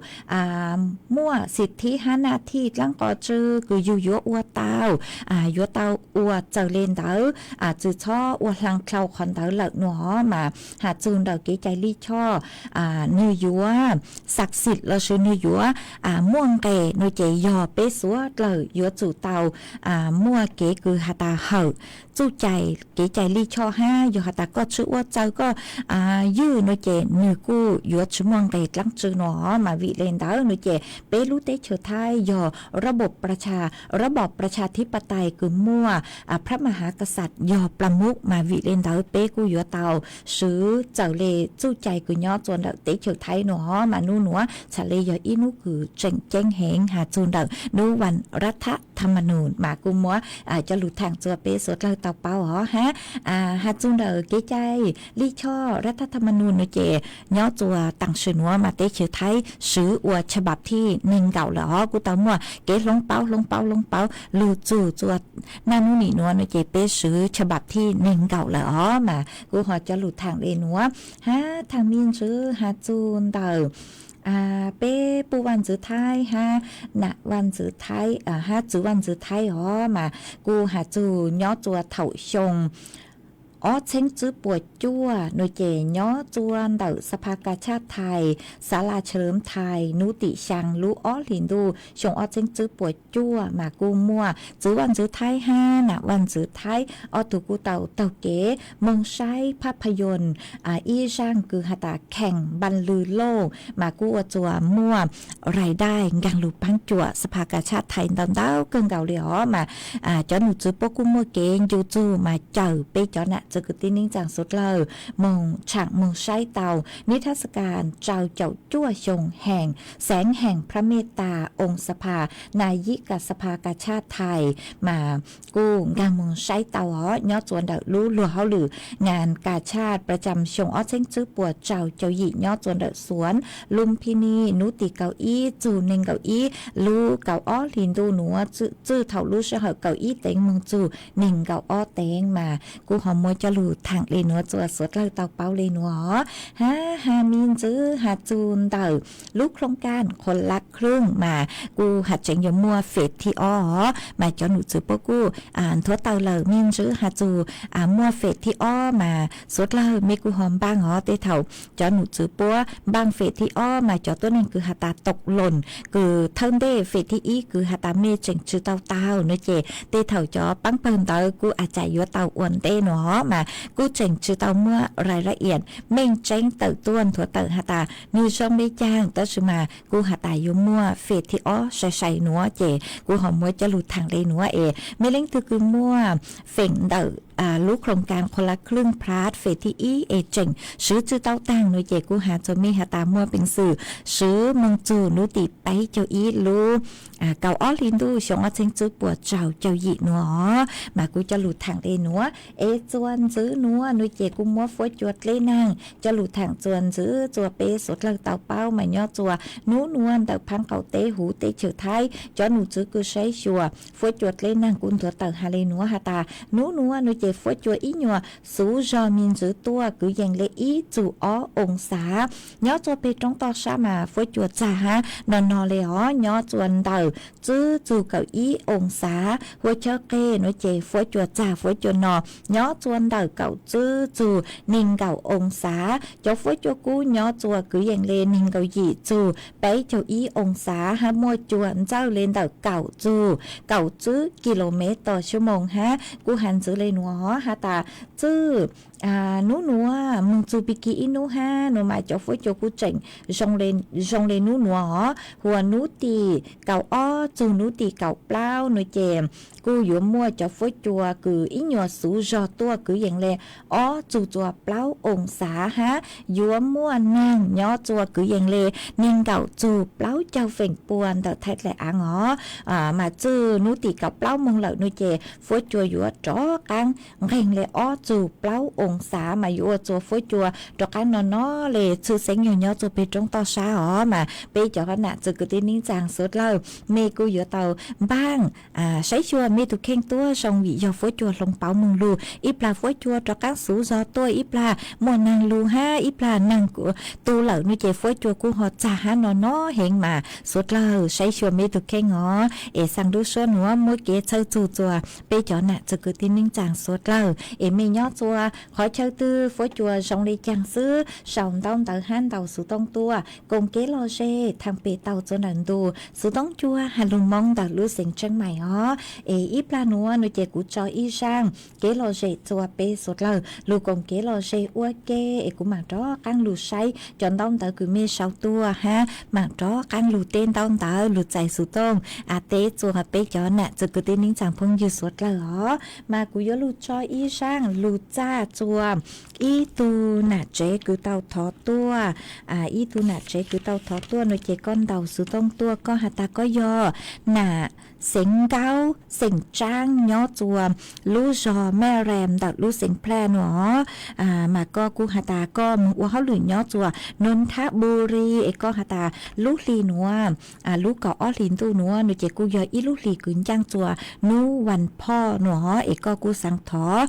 muaj xim thib hab naj thij dlaab qhov tsw kws yug yuav ua tau, yuav tau ua txawm le ntawd, tsi txhob ua dlaag dlhau qhov ntawd lawm nuav hov. Mas has txug ntawm kev cai lij choj nwg yuav xav xim lossis nwg yuav muaj nqes nuav ces yog peb suav dlawg yuav tsum tau muaj kev kws has tas hawm txuj cai kev cai lij choj hab yog has tas koj tsi ua txawm koj ywg nuav ces nwg kuj yuav tsi muaj nqes dlaab tsw nuav hov. Mas vim le ntawd nuav ces peb lub teb chaws Thaib yog rab pom pla tsha, rab pom pla tsha thib pa tais kws muaj phab ma has kas xas yog pla mub. Mas vim le ntawd peb kuj yuav tau swv txawm le txuj cai kws nyob txua ntawm teb chaws Thaib nuav hov. Mas nub nuav txhad le yog ib nub kws tseem ceeb heev has txug ntawm nub vas raj thab tham ma nus. Mas kuj muab cov lug thaam txua peb suav dlawg tau paub hov hab has txug ntawm kev cai lij choj raj thab tham ma nus nuav ces nyob txua taam sim nuav mas teb chaws Thaib swv ua cha bab thib neeg nkaum lawm hov. Kuj tau muaj kev hloov paub hloov paub hloov paub lug txug txua naj nub nim nuav nuav ces peb swv cha bab thib neeg nkaum lawm hov. Mas kuj ho cov lug thaam le nuav hab thaam me ntsis has txug ntawm peb puj vaj ntxwv Thaib hab nam vaj ntxwv Thaib hab txwv vaj ntxwv Thaib hov. Mas kuj has txug nyob txua thaum xyoo ob txheeb tswb puas cuaj nuav ces nyob txua ntawm Xab Phas Kas Tshaj Thais, Xav Las Tshaj Lwm Thais, nub tim xyaa lub ob hlis ntuj xyoo ob txheeb tswb puas cuaj mas kuj muaj txwv vaj ntxwv Thaib hab nam vaj ntxwv Thaib ob tug kuj tau taug kev moog saib phab phaj yoos ib zaaj kws has tas kheem npaj lwg loj mas kuj ua txua muaj rais dai nkaag lug paab cuam Xab Phas Kas Tshaj Thais ntau ntau kawg nkaus le hov. Mas cov nom tswv puab kuj muaj kev ncu txug mas cawm peb cov nam Txwv kwv tij neej tsaa suav dlawg, moog tshaam moog saib tau nib thab sa kas rau caum cuaj xyoo heem xeev heem Phab Mej Tas Oos Xaphas Nas Yij Kas Xaphas Kas Tshaj Thais mas kuj nkaag moog saib tau os, nyob tsua ntawm lub luag hauj lwm Nas Kas Tshaj Pra Cam xyoo ob txheeb tswb puas rau caum yim nyob tsua ntawm Suav Lumpini nub tim kaum ib txug neeg nkaum ib lub kaum ob hli ntuj nuav, txwj thaum lub sij hawm kaum ib teev moog txug neeg nkaum ob teev mas kuj ho muab coj lug thaam le nuav tsua suav dlawg tau paub le nuav os. Hab has me ntxwv has txug ntawm lub khoom kaaj Qhua Lab Khwj mas kuj has tseem yuav muaj fem thib ob os, mas cov num txwv puab kuj nthuav tawm lawm. Me ntxwv has txug muaj fem thib ob mas suav dlawg mej kuj ho npaaj os. Tej thaum cov num txwv puab npaaj fem thib ob mas cov tuab neeg kws has tas tau loos kws thawj ntej fem thib ib kws has tas mej tseem tsi tau taug nuav ces tej thaum cov paab pawg ntawd kuj a cas yuav tau ua ntej nuav os, mas kuj tseem tsi tau muaj rais lab iam meej tseeb tawm tuaj nthuav tawm has tas nwg zoo le caag, tab sis mas kuj has tas yuav muaj fem thib ob sai sai nuav ces kuj ho muab coj lug thaam le nuav es mej leej twg kws muaj feem ntawm lub khoom kaaj Qhua Lab Khwj Plas fem thib ib es tseem swv tsi tau taag nuav ces kuj has tsua mej has tas muaj peev xwm swv moog txug nub tim peb caug ib lub kaum ob hli ntuj xyoo ob txheeb tswb puas rau caum yim nuav os, mas kuj coj lug thaam le nuav es tsua ntxwv nuav nuav ces kuj muab fuab cua dleb naag coj lug thaam tsua ntxwv tsua peb suav dlawg tau paub mas nyob tsua nub nuav ntawm phaab qaum teb huv teb chaws Thaib cov num txwv kws saib xyuas fuab cua dleb naag kuj nthuav tawm has le nuav has tas nub nuav nuav ces fuab cua ib nyuas xuv zog me ntxwv tuaj kwv yees le ib txug ob oos xav. Nyob tsua peg roob toj sab mas fuab cua txag hab no no le os, nyob tsua ntawm tswb txug kaum ib oos xav. Hua Chawb Qeg nuav ces fuab cua txag fuab cua no, nyob tsua ntawm kaum tswb txug neeg nkaum oos xav. Cov fuab cua kub nyob tsua kwv yees le neeg nkaum yim txug peb caug ib oos xav hab muaj cua ntxawj le ntawm kaum txug kaum tswb kis lus mev tos xyuv moos hab kuj has ntxwv le nuav has tas tswj nub nuav moog txug pig kig ib nub hab nuav mas cov fuab cua kuj tseem zoo le nub nuav os. Hua nub tim kaum ob txug nub tim kaum plaub nuav ces kuj yuav muaj cov fuab cua kws ib nyuas xuv zog tuaj kwv yees le ob txug tsua plaub oos xav hab yuav muaj naag nyob tsua kwv yees le neeg nkaum txug plaub caug feem pua ntawm Thaib Dlaim Aav os. Mas tswj nub tim kaum plaub moog lawm nuav ces fuab cua yuav rov qaab nqeeg le ob txug plaub oos xav mas yuav ua tsua fuab cua rov qaab no no le tshwj xeeb yog nyob tsua peg roob toj sab os. Mas peb cov nam txwv kwv tij neej tsaa suav dlawg mej kuj yuav tau npaaj saib xyuas mej tug kheej tuab zoo vim yog fuab cua hloov pauv moog lug ib plag fuab cua rov qaab xuv zog tuaj ib plag muaj naag lug hab ib plag naag tu lawm nuav ces fuab cua kuj ho txag hab no no heev mas suav dlawg saib xyuas mej tug kheej os. Es xaa lub suab nuav muab kev txhawj txug tsua peb cov nam txwv kwv tij neej tsaa suav dlawg es mej nyob tsua qhov chaw twg fuab cua zoo le caag xwb sau ntaub ntawv hab ntaus xuv tooj tuaj koom kev lom zem thaam pem tau tsua ntawm ntu xuv tooj cua has lug Moob ntawm lub xeev Tsheeb Mais os. Es ib plag nuav nuav ces kuv tso ib zaaj kev lom zem tsua peb suav dlawg lug koom kev lom zem ua ke es kuv maam rov qaab lug saib cov ntaub ntawv kws mej sau tuaj hab maam rov qaab lug teb ntaub ntawv lug txais xuv tooj a teb tsua peb cov nam txwv kwv tij neej tsaa phooj ywg suav dlawg os. Mas kuv yuav lug tso ib zaaj lug txaj tsua ib tug nam tsev kws tau thov tuaj, ib tug nam tsev kws tau thov tuaj nuav ces koj ntaus xuv tooj tuaj koj has tas koj yog nam xeev Nkaub xeem Tsaab nyob tsua lub zog Maj Ram ntawm lub xeev Plaj nuav. Mas koj kuj has tas koj moog ua hauj lwm nyob tsua Nonthaburi es koj has tas lub hli nuav, lub kaum ob hli ntuj nuav nuav ces kuj yog ib lub hli kws ncaaj tsua nub Vas Phoj nuav es koj kuj xaav thov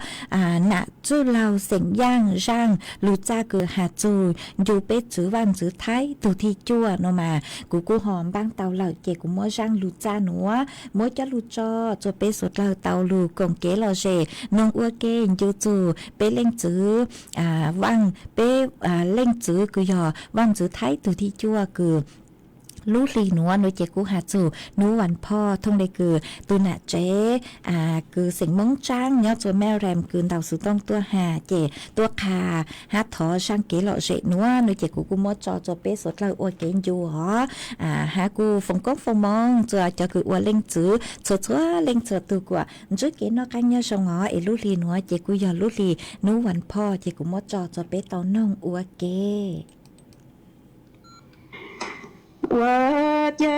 nam tswj laug xeem Yaaj zaaj lug txaj kws has txug ncu peb txwv Vaaj Ntxwv Thaib tug thij cuaj nuav mas kuv kuj ho npaaj tau lawm ces kuv muab zaaj lug txaj nuav muab coj lug tso tsua peb suav dlawg tau lug koom kev lom zem noog ua ke ncu tsug peb leej txwv Vaaj, peb leej txwv kws yog Vaaj Ntxwv Thaib tug thij cuaj kws Lub hli nuav nuav ces kuv has txug nub vas phoj thooj le kws tug nam tsev kws xeem Moob Tsaab nyob tsua Maryland kws ntaus xuv tooj tuaj has ces tuaj qha hab thov saab kev lom zem nuav nuav ces kuv kuj muab tso tsua peb suav dlawg ua kev ncu os. Hab kuj foom koob foom moov tsua cov kws ua leej txwv txhua txhua leej txhua tug kuas ntsib kev noj qaab nyob zoo os. Es lub hli nuav ces kuj yog lub hli nub vas phoj ces kuv muab tso tsua peb tau noog ua ke. Ua cas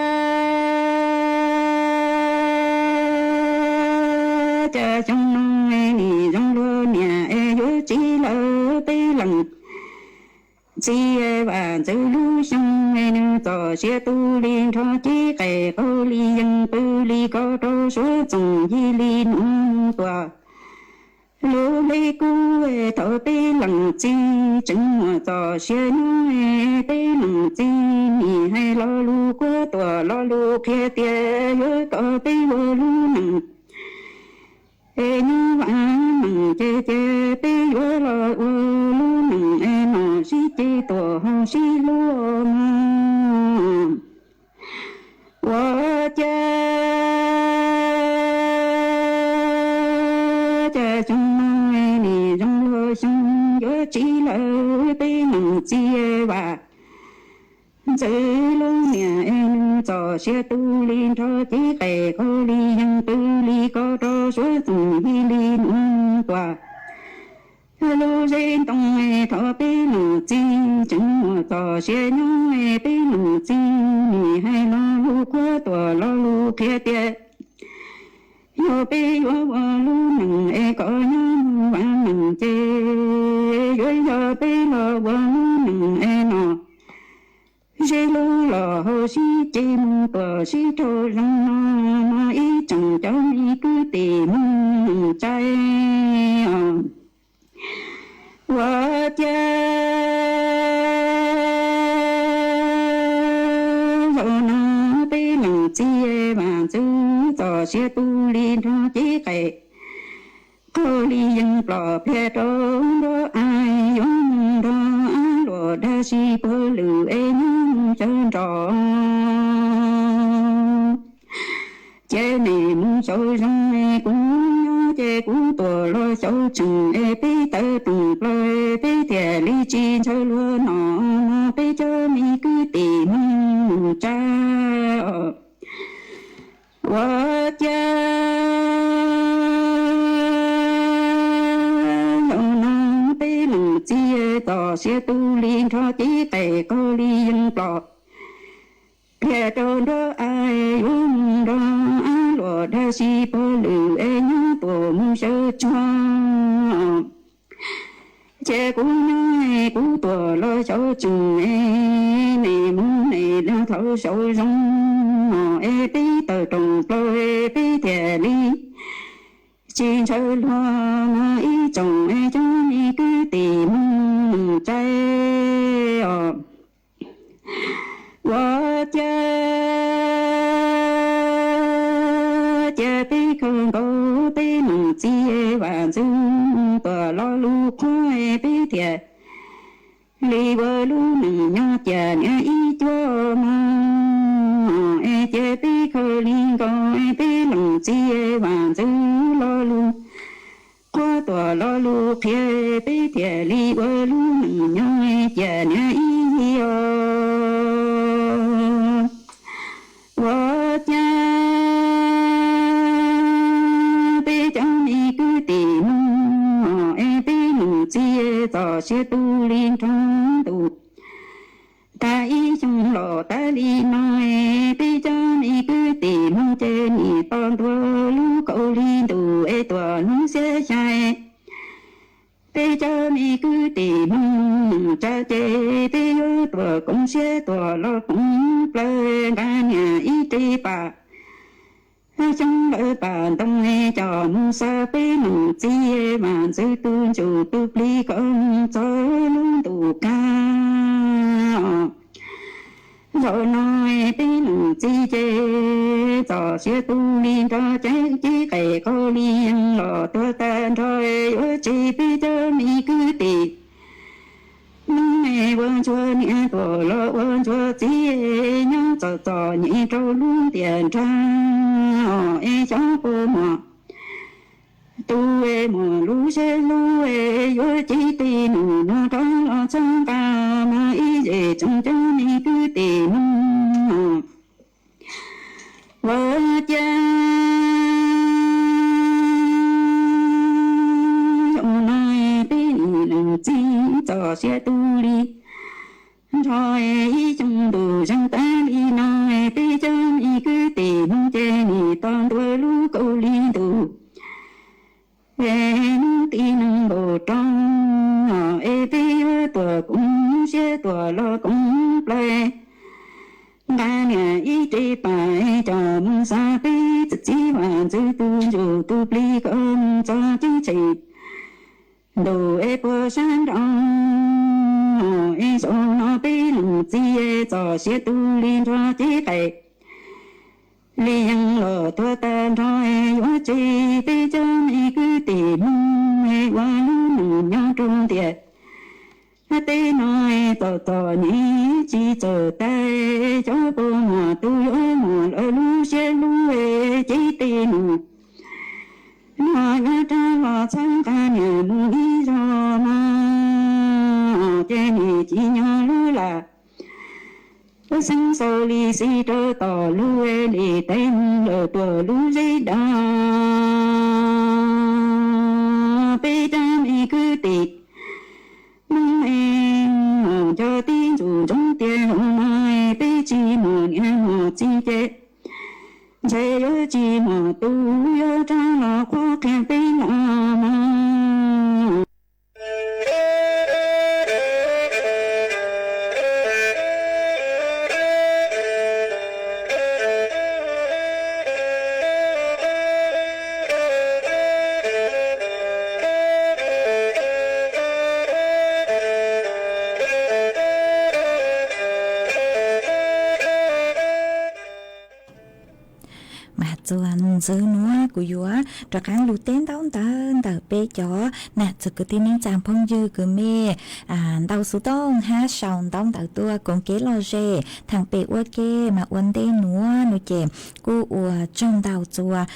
cas xyoo no nim zoo luag niam es yuav txiv lawm peb leej txiv Vam Ntxwv lub xyoo es nwg txom siav tu li nrho cev qes qaug li yeeg pw li koj rau suav txoom yig li nuav tuam lub hleb kub thov peb leej txiv tseem muaj txoj sia nyob peb leej txiv nim hais lo lug kuab tuam lo lug qhia tias yuav kom peb ua lub neej es nyob vam meej ces ces peb yuav los ua lub neej es nom sib ceg tuam haus sib hlub mog. Ua cas cas xyoo no nim zoo luag xyoo yuav txiv lawm peb leej txiv Vam Ntxwv lub niam es nwg txom siav tu li nrho cev qes qaug li yeeg pw li koj rau suav txoom yig li nuav tuam lub zeb ntoo thov peb leej txiv tseem muaj txoj sia nyob peb leej txiv nim hais lo lug kuab tuam lo lug qhia tias yog peb yuav ua lub neej es kom nyob vam meej ces yuav yog peb los ua lub neej es nom sib hlub los haus sib ceg moog tuam sib raug zoo no mog ib tsoom cov me kwv tij Hmoob Tsaab. Ua cas zaum no peb leej txiv Vam Ntxwv txoj sia tu li nrho cev qes qaug li yeeg plom pliag rau nruab av yuav moog nrog av luam dab tsi puag lwm es nyob moog xyaw nroj ces nim moog xyaw zoo es kuv nyob ces kuv tuam los xyaw tseem es peb tawm rooj plaws peb thiaj li tsis ntshaw luag no mog peb cov me kwv tij Hmoob Tsaab. Ua cas zaum no peb leej txiv txoj sia tu li nrho cev qes qaug li yeeg plom pliag rau nruab av yuav moog nrog av luam dab tsi puag lwm es nyob tuam moog xyaw tsuag ces kuv nyob es kuv tuam los xyaw tseem es nim moog nim los thaum xyaw zoo es peb tawm rooj plaws peb thiaj li tsis ntshaw luag no ib tsoom es cov me kwv tij Hmoob Tsaab os. Ua cas cas peb khaws nkaus peb leej txiv Vam Ntxwv tuam lo lug qhuab peb thiaj li ua lub neej nyob cia niam ib cuab mog es cia peb khaws li nkaus peb leej txiv Vam Ntxwv lo lug qhuab tuam lo lug qhia peb thiaj li ua lub neej nyob cia niam ib yig os. Ua cas peb cov me kwv tij Hmoob es peb leej txiv txoj sia tu li nrho ntuj tag ib xyoo los tas li no es peb cov me kwv tij Hmoob ces nim to ntua lub kaum hli ntuj es tuam hnub xiab xya peb cov me kwv tij Hmoob Tsaab ces peb yuav tuam koom siab tuam los koom plawg nqa niam ib ris pam xyoob lawv pam ntoo coj mus xa peb leej txiv Vam Ntxwv tus ntsuj tus plig kom mus txog lub ntuj kag. Zaum no peb leej txiv ces txoj sia tu li nrho cev qes qaug li yeeg los tuag tag nrho yuav tseg peb cov me kwv tij Hmoob Ua ntsuag niam tuam los ua ntsuag txiv, nyob txom txom nyem rau lub ntiaj nrag, es xyov puas muaj tus es muaj lub siab lub es yuav cib tij nus no rov los txhawb nqa mas ib zej tsoom cov me kwv tij Hmoob ua cas. Zaum no peb nim lees txim txoj sia tu li nrho, ib xyoo ntuj zeeg tas li no, peb cov me kwv tij Hmoob ces nim tos ntua lub kaum hli ntuj es hnub tib neeg nkaus rau, es peb yuav tuaj koom siab tuaj los koom plaws nqa niam ib re pas coj mus xa peb txwv txiv vaj ntxwv tus ntsuj tus plig kom mus txog ceeb tsheej ntuj es puag sab nraud, es zaum no peb lees txim txoj sia tu li nrho cev qais li yeej los tuag tag nrho, yuav tseg peb cov me kwv tij Hmoob ua lub neej nyob rau ntiaj teb no txom txom nyem tsis txawj tag, xyov puas muaj tus yuav muaj lawv lub siab lub cib tij nus no yuav rov los txhawb nqa niam mus ib zaug no, ces nim tsis nyob lub laj xeeb xaus li xij rau tom lub li teeb lawm tuaj lub zeb daj. Peb cov me kwv tij Hmoob es, cov tib ntxub ntsoov tias zaum no peb tsis muaj niam muaj txiv ces ntshe yuav tsis muaj tus yuav rov los qhuab qhia peb lawm mas. Mas txuas ntxiv nuav kuv yuav rov qaab lug teb ntaub ntawv ntawm peb cov nam txiv kwv tij neej tsaa phooj ywg kwv mej ntau xov tooj hab sau ntaub ntawv tuaj koom kev lom zem theem pem ua ke. Mas ua ntej nuav nuav ces kuj ua tsaug ntau txuas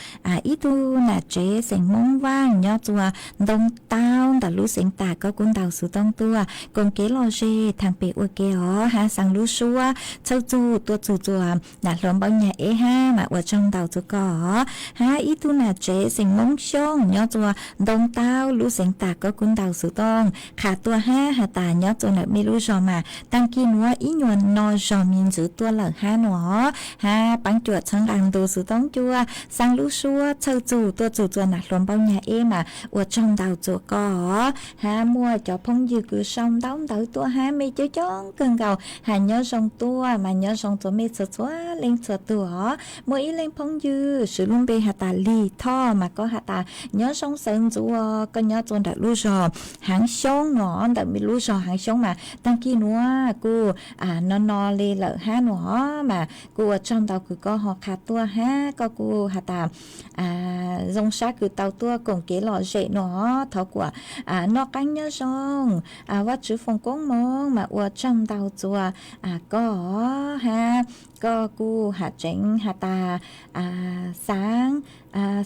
ib tug nam tsev xeem Moob Vaaj nyob txuas ntoo taub ntawm lub xeev Tas, koj kuj ntau xov tooj tuaj koom kev lom zem theem pem ua ke os. Hab xaa lub suab txhawj txug tuaj txug txuas nam hluas Npauj Nyag Eb hab mas ua tsaug ntau txuas koj os. Hab ib tug nam tsev xeem Moob Xyooj nyob txuas ntoo taub lub xeev Tas, koj kuj ntau xov tooj qha tuaj hab has tas nyob txuas ntawm mej lub zog mas taag kis nuav ib nyuas no zog me ntxwv tuaj lawm hab nuav. Hab paab cuam txhawb nqaa ntu xov tooj cuaj xaa lub suab txhawj txug tuaj txug txuas nam hluas Npauj Nyag Eb mas ua tsaug ntau txuas koj os. Hab muaj cov phooj ywg kws sau ntaub ntawv tuaj hab mej coob coob kawg nkaus has nyob zoo tuaj mas nyob zoo txuas mej txhua txhua leej txhua tug os. Muaj ib leej phooj ywg swv lub npe has tas Lig Thoj mas koj has tas nyob zoo sawv ntxuv, koj nyob txuas ntawm lub zog Haav Xyoob nuav, ntawm mej lub zog Haav Xyoob mas taag kis nuav kuj no no le lawm hab nuav mas kuj ua tsaug ntau kws koj ho qha tuaj hab koj kuj has tas zoo sab kws tau tuaj koom kev lom zem nuav. Thov kuas noj qaab nyob zoo, Vaajtswv foom koob moov mas ua tsaug ntau txuas koj hab koj kuj has tseev has tas xaav,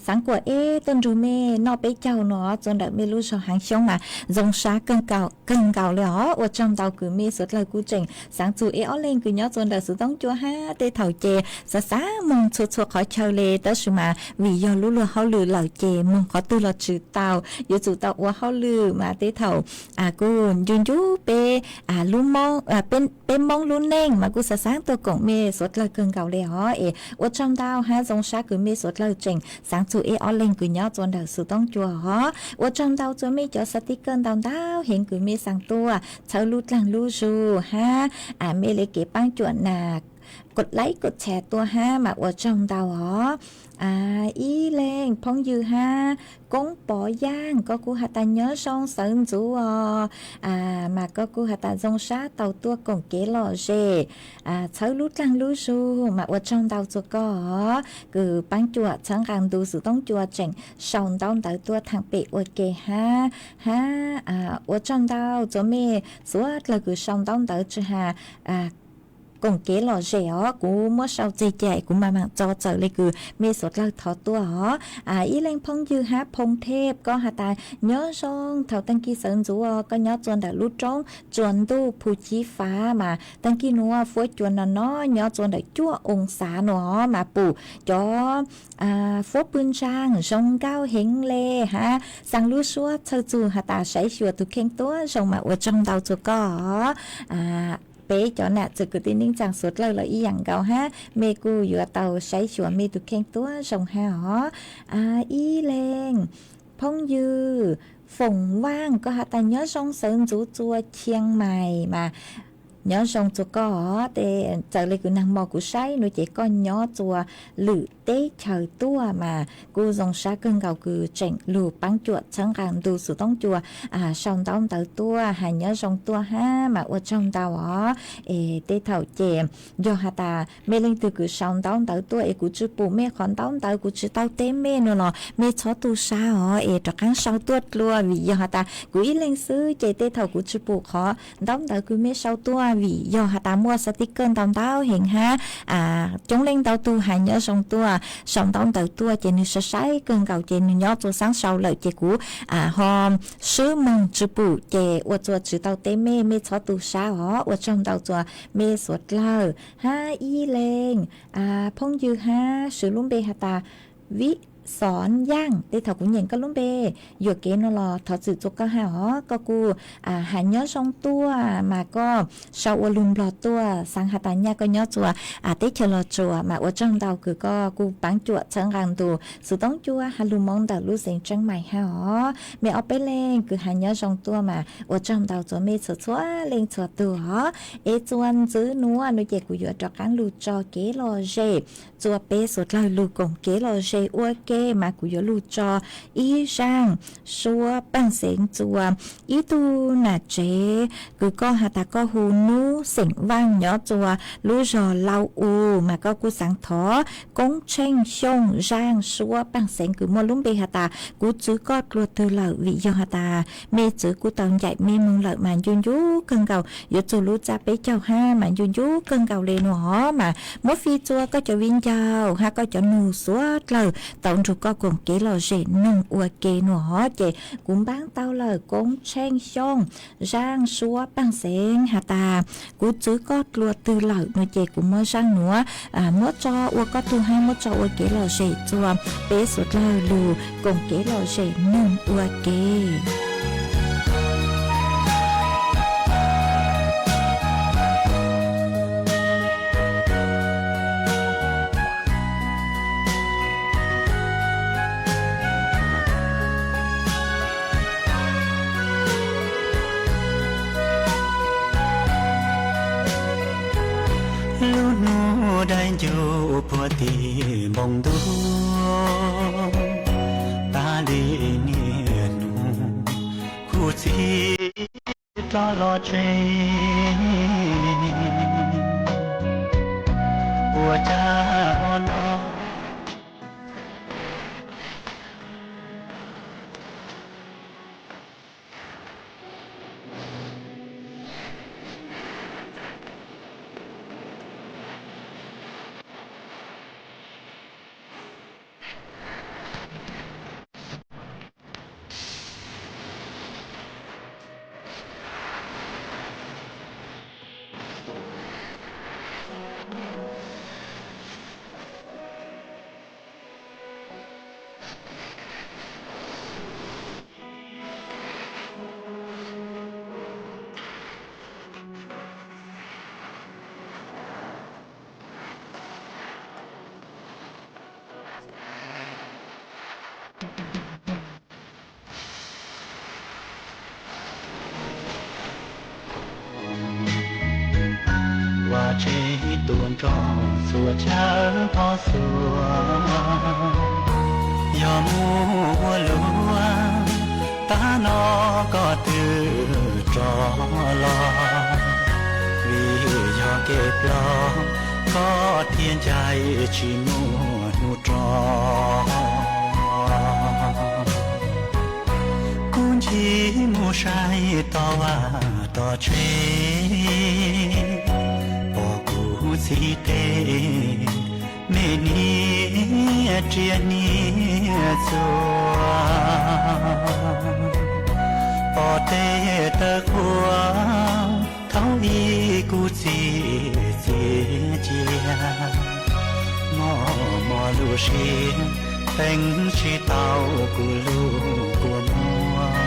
xaav kuas eb tuaj nrug mej noj peb caug nuav txuas ntawm mej lub zog Haav Xyoob mas zoo sab kawg nkaus le os. Ua tsaug ntau kws mej suav dlawg kuj tseem xaav txug eb ob leeg kws nyob tsuas ntawm xov tooj cua hab tej thaum ces xav xav moog txhua txhua qhov chaw le tab sis mas vim yog lub luag hauj lwm lawm ces moog qhov twg los tsis tau, yuav tsum tau ua hauj lwm mas tej thaum kuj ncu ncu peb lub, peb Moob lub neej mas kuj xav xav tuaj koom mej suav dlawg kawg nkaus le os. Es ua tsaug ntau hab zoo sab kws mej suav dlawg tseem xaav txug eb ob leeg kws nyob tsuas ntawm xov tooj cua os. Ua tsaug ntau txuas mej cov xav tib kawg ntau ntau heev kws mej xaav tuaj txhawb lub dlaag lub zug hab mej le kev paab cuam nas like, koj share tuaj hab mas ua tsaug ntau os. Ib leeg phooj ywg hab Koob Pov Yaaj, koj kuj has tas nyob zoo sawv ntxuv os, mas koj kuj has tas zoo sab tau tuaj koom kev lom zem txhawb lub dlaag lub zug mas ua tsaug ntau rua koj os. Kws paab cuam txhawb nqaa ntu xwm toob cua tseem sau ntaub ntawv tuaj thaam pem ua ke hab, hab ua tsaug ntau rua mej suav dlawg kws sau ntaub ntawv tsi has koom kev lom zem os. Kuv muab sau tseg ca kuv maam maam tso txawm le kws mej suav dlawg thov tuaj os. Ib leeg phooj ywg hab Phoo Thej, koj has tas nyob zoo thaum taag kig sawv ntxuv os, koj nyob rua ntawm lub roob tsuas ntuj Phu Chiv Fav mas taag kig nuav fuab cua no no nyob rua ntawm cuaj oo xav nuav mas pum cov fuab pw ntsaag zoo nkauj heev le hab xaa lub suab txhawj txug has tas saib xyuas tug kheej tuab zoo mas ua tsaug ntau rua koj os. Peb cov nam txwv kwv tij neej tsaa suav dlawg los ib yaam nkaus hab, mej kuj yuav tau saib xyuas mej tug kheej tuab zoo hab os. Ib leeg phooj ywg Foom Vaaj, koj has tas nyob zoo sawv ntxuv rua Chiang Mai mas nyob zoo rua koj os. Txawm le kws naag mo kuv saib nuav ces koj nyob rua lwm teb chaws tuaj mas kuj zoo sab kawg nkaus kws tseem lug paab cuam txhawb nqaa ntu xwm toob cua sau ntaub ntawv tuaj has nyob zoo tuaj hab mas ua tsaug ntau os. Es tej thaum ces yog has tas mej leej twg kws sau ntaub ntawv tuaj es kuv tsi pum mej qhov ntaub ntawv, kuv tsi tau teb mej nuav los mej txhob tu sab os, es rov qaab sau tuaj dlua, vim yog has tas kuv ib leeg xwb ces tej thaum kuv tsi pum qhov ntaub ntawv kws mej sau tuaj, vim yog has tas muaj sticker ntau ntau heev hab coob leej ntau tug has nyob zoo tuaj sau ntaub ntawv tuaj ces nwg saib saib kawg nkaus ces nwg nyob rua xaab sau lawm ces kuv ho swb moog tsi pum ces ua rua tsi tau teb mej, mej txhob tu sab os. Ua tsaug ntau rua mej suav dlawg hab. Ib leeg phooj ywg hab swv lub npe has tas Vij Xov Yaaj, tej thaum kuv nyeem koj lub npe yuam kev nuav los thov txim rua koj hab os. Koj kuj has nyob zoo tuaj mas koj sau ua lug Nplog tuaj, xaav has tas nyaj koj nyob rua teb chaws Los Tsuas mas ua tsaug ntau kws koj kuj paab cuam txhawb nqaa ntu xwm toob cua has lug moov ntawm lub xeev Tseeb Mais hab os. Mej ob peb leeg kws has nyob zoo tuaj mas ua tsaug ntau rua mej txhua txhua leej txhua tug os. Es txuas ntxiv nuav nuav ces kuv yuav rov qaab lug tso kev lom zem rua peb suav dlawg lug koom kev lom zem ua ke mas kuv yuav lug tso ib zaaj suab paaj xeev rua ib tug nam tsev kws koj has tas koj hu Nub xeem Vaaj nyob rua lub zog Lau U mas koj kuj xaav thov Koob Tsheej Xyooj zaaj suab paaj xeev kws muaj lub npe has tas Kuv Txwv Koj Dlua Twg Lawm, vim yog has tas mej txwv kuj tau ncaim mej moog lawm mas ncu ncu kawg nkaus, yuav txug lub txaj peb caug hab mas ncu ncu kawg nkaus le nuav os. Mas muab fij rua koj cov viv ncaus hab koj cov nug suav dlawg tau nrug koj koom kev lom zem noog ua ke nuav os. Ces kuv npaab tau lawm Koob Tsheej Xyooj zaaj suab paaj xeev has tas Kuv Txwv Koj Dlua Twg Lawm nuav ces kuv muab zaaj nuav muab tso ua koj tug hab muab tso ua kev lom zem rua peb suav dlawg lug koom kev lom zem noog ua ke. Lub hnub daim ncuj puag tim npoo ntuj, tas li niaj hnub, kuv txiv rov los tsev. Ua cas no Rau txhua chaw pob txhua, yog muaj ua luaj, tab no koj twb rov los, vim yog kev ploj, koj thiaj ncaim tsis muaj hnub rov. Kuv ncig mus saib toj vaj toj tsev, pom kuv txiv tej me niam tsiaj niam txuas, pom tej taw qhua thaum ub kuv txiv txiav cia, mos mos lub siab teev tsis tau kuv lub kua muag.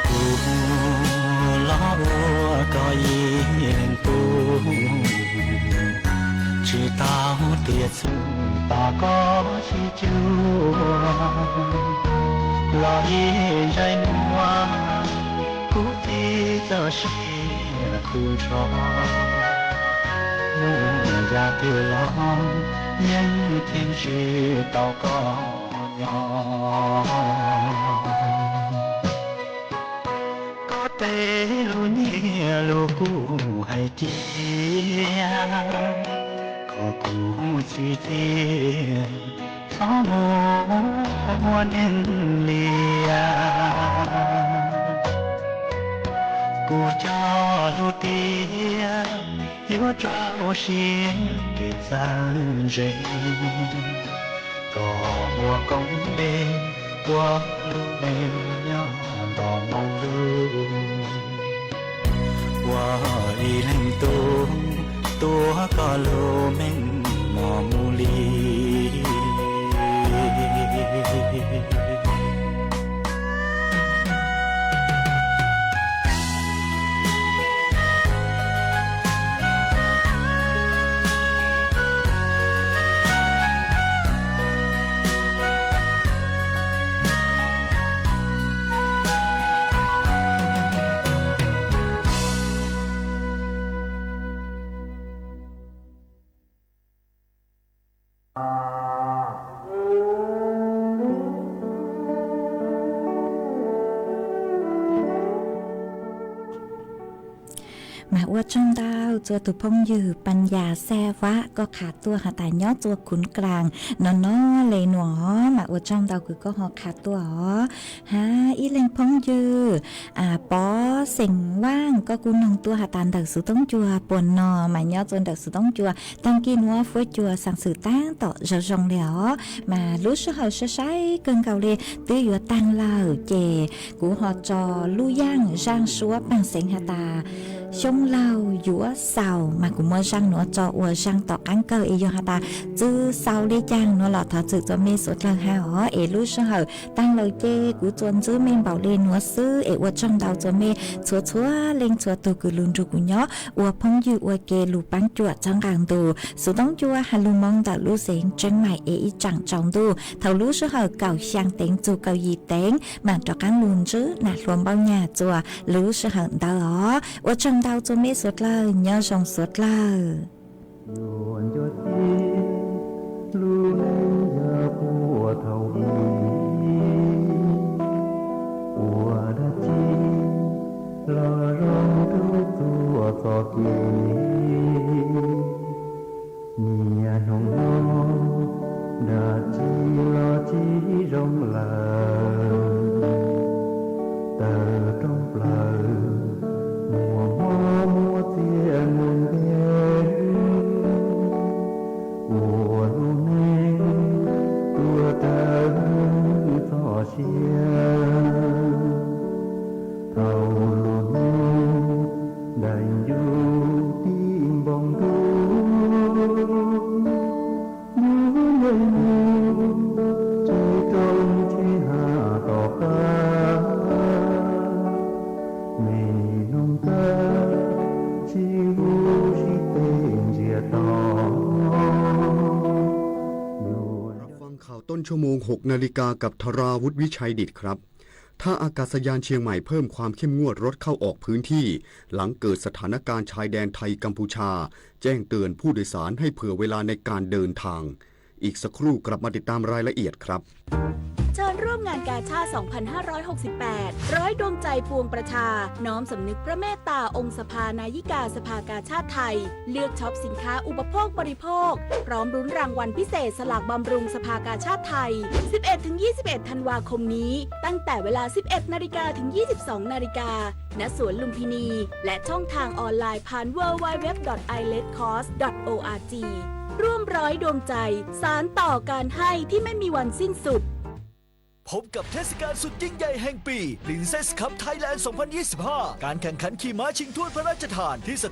Kuv los ua koj ib leeg tub, tsis tau tiam txhua tos koj sib cuag, los ib ntsais muag kuv txiv txoj sia tu nrho. Mus yam twg los yeej tsis tau koj nyob. Koj tej lus nyiaj lus kub hais tias kom kuv txi txiaj, txhob mus ua neeg liam. Kuv cog lus tias yuav rau siab kev txawj ntse, kom ua koob npe ua lub neej nyob nto moo lug, ua ib leeg tub tuav koj lub meej mom mus li. Mas ua tsaug ntau txhua tus phooj ywg, Paj Yas Xaj Vam, koj qha tuaj has tas nyob txua Khuv Klas no no le nuav, mas ua tsaug ntau kws koj ho qha tuaj os. Hab ib leeg phooj ywg Pov Xeem Vaaj, koj kuj noog tuaj has tas ntawm Xuv Toob Cua puas no, mas nyob txua ntawm Xuv Toob Cua taag kis nuav fuab cua xaam xwm taab tom zoo zoo le os. Mas lub sij hawm sai sai kawg nkaus le twb yuav taag lawm, ces kuv ho tso lub yaaj zaaj suab paag xeev has tas xyoob laug yuav xaus, mas kuv muab zaaj nuav tso ua zaaj tom qaab kawg es yog has tas txwv xaus le caag nuav los thov txim txua mej suav dlawg hab os. Es lub sij hawm taag lawm ces kuv txuas ntxiv mej npaum le nuav xwb es ua tsaug ntau txua mej txhua txhua leej txhua tug kws lug nrug kuv nyob ua phooj ywg ua ke lug paab cuam txhawb nqaa ntu Xuv Toob Cua has lug moo ntawm lub xeev Tseeb Maim es ib tsaam tsaus ntuj thaum lub sij hawm kaum xyaa teev txug kaum yim teev mam rov qaab lug ntsib nam hluas Npauj Nyaj txua lub sij hawm ntawd os. Ua tsaug ntau txua mej suav dlawg, nyob zoo suav dlawg. Yuav nco txij lub neej yog puag thaum ub, ua dab tsi los zoo rau txhua txoj kev. Niaj hnub no dab tsi los tsis zoo lawm, tawm rooj plaws muaj mob muaj txiag mus ntev, ua lub neej tuag tawm txoj sia. ชั่วโมง หกนาฬิกา กับธราวุฒิ วิชัยดิษฐครับ ท่าอากาศยานเชียงใหม่เพิ่มความเข้มงวดรถเข้าออกพื้นที่ หลังเกิดสถานการณ์ชายแดนไทยกัมพูชา แจ้งเตือนผู้โดยสารให้เผื่อเวลาในการเดินทาง อีกสักครู่กลับมาติดตามรายละเอียดครับ เชิญร่วมงานกาชาด สองพันห้าร้อยหกสิบแปด ร้อยดวงใจปวงประชา น้อมสำนึกพระเมตตาองค์สภานายิกาสภากาชาดไทย เลือกช็อปสินค้าอุปโภคบริโภค พร้อมลุ้นรางวัลพิเศษสลากบำรุงสภากาชาดไทย สิบเอ็ดถึงยี่สิบเอ็ด ธันวาคมนี้ ตั้งแต่เวลา สิบเอ็ดนาฬิกา ถึง ยี่สิบสองนาฬิกา ณ สวนลุมพินี และช่องทางออนไลน์ผ่าน ดับเบิลยูดับเบิลยูดับเบิลยูดับเบิลยู ดอท ไอเลสคอส ดอท โออาร์จี ร่วมร้อยดวงใจ สานต่อการให้ที่ไม่มีวันสิ้นสุด พบกับเทศกาลสุดยิ่งใหญ่แห่งปี Princess Cup Thailand สองพันยี่สิบห้า การแข่งขันขี่ม้าชิงถ้วยพระราชทานที่ส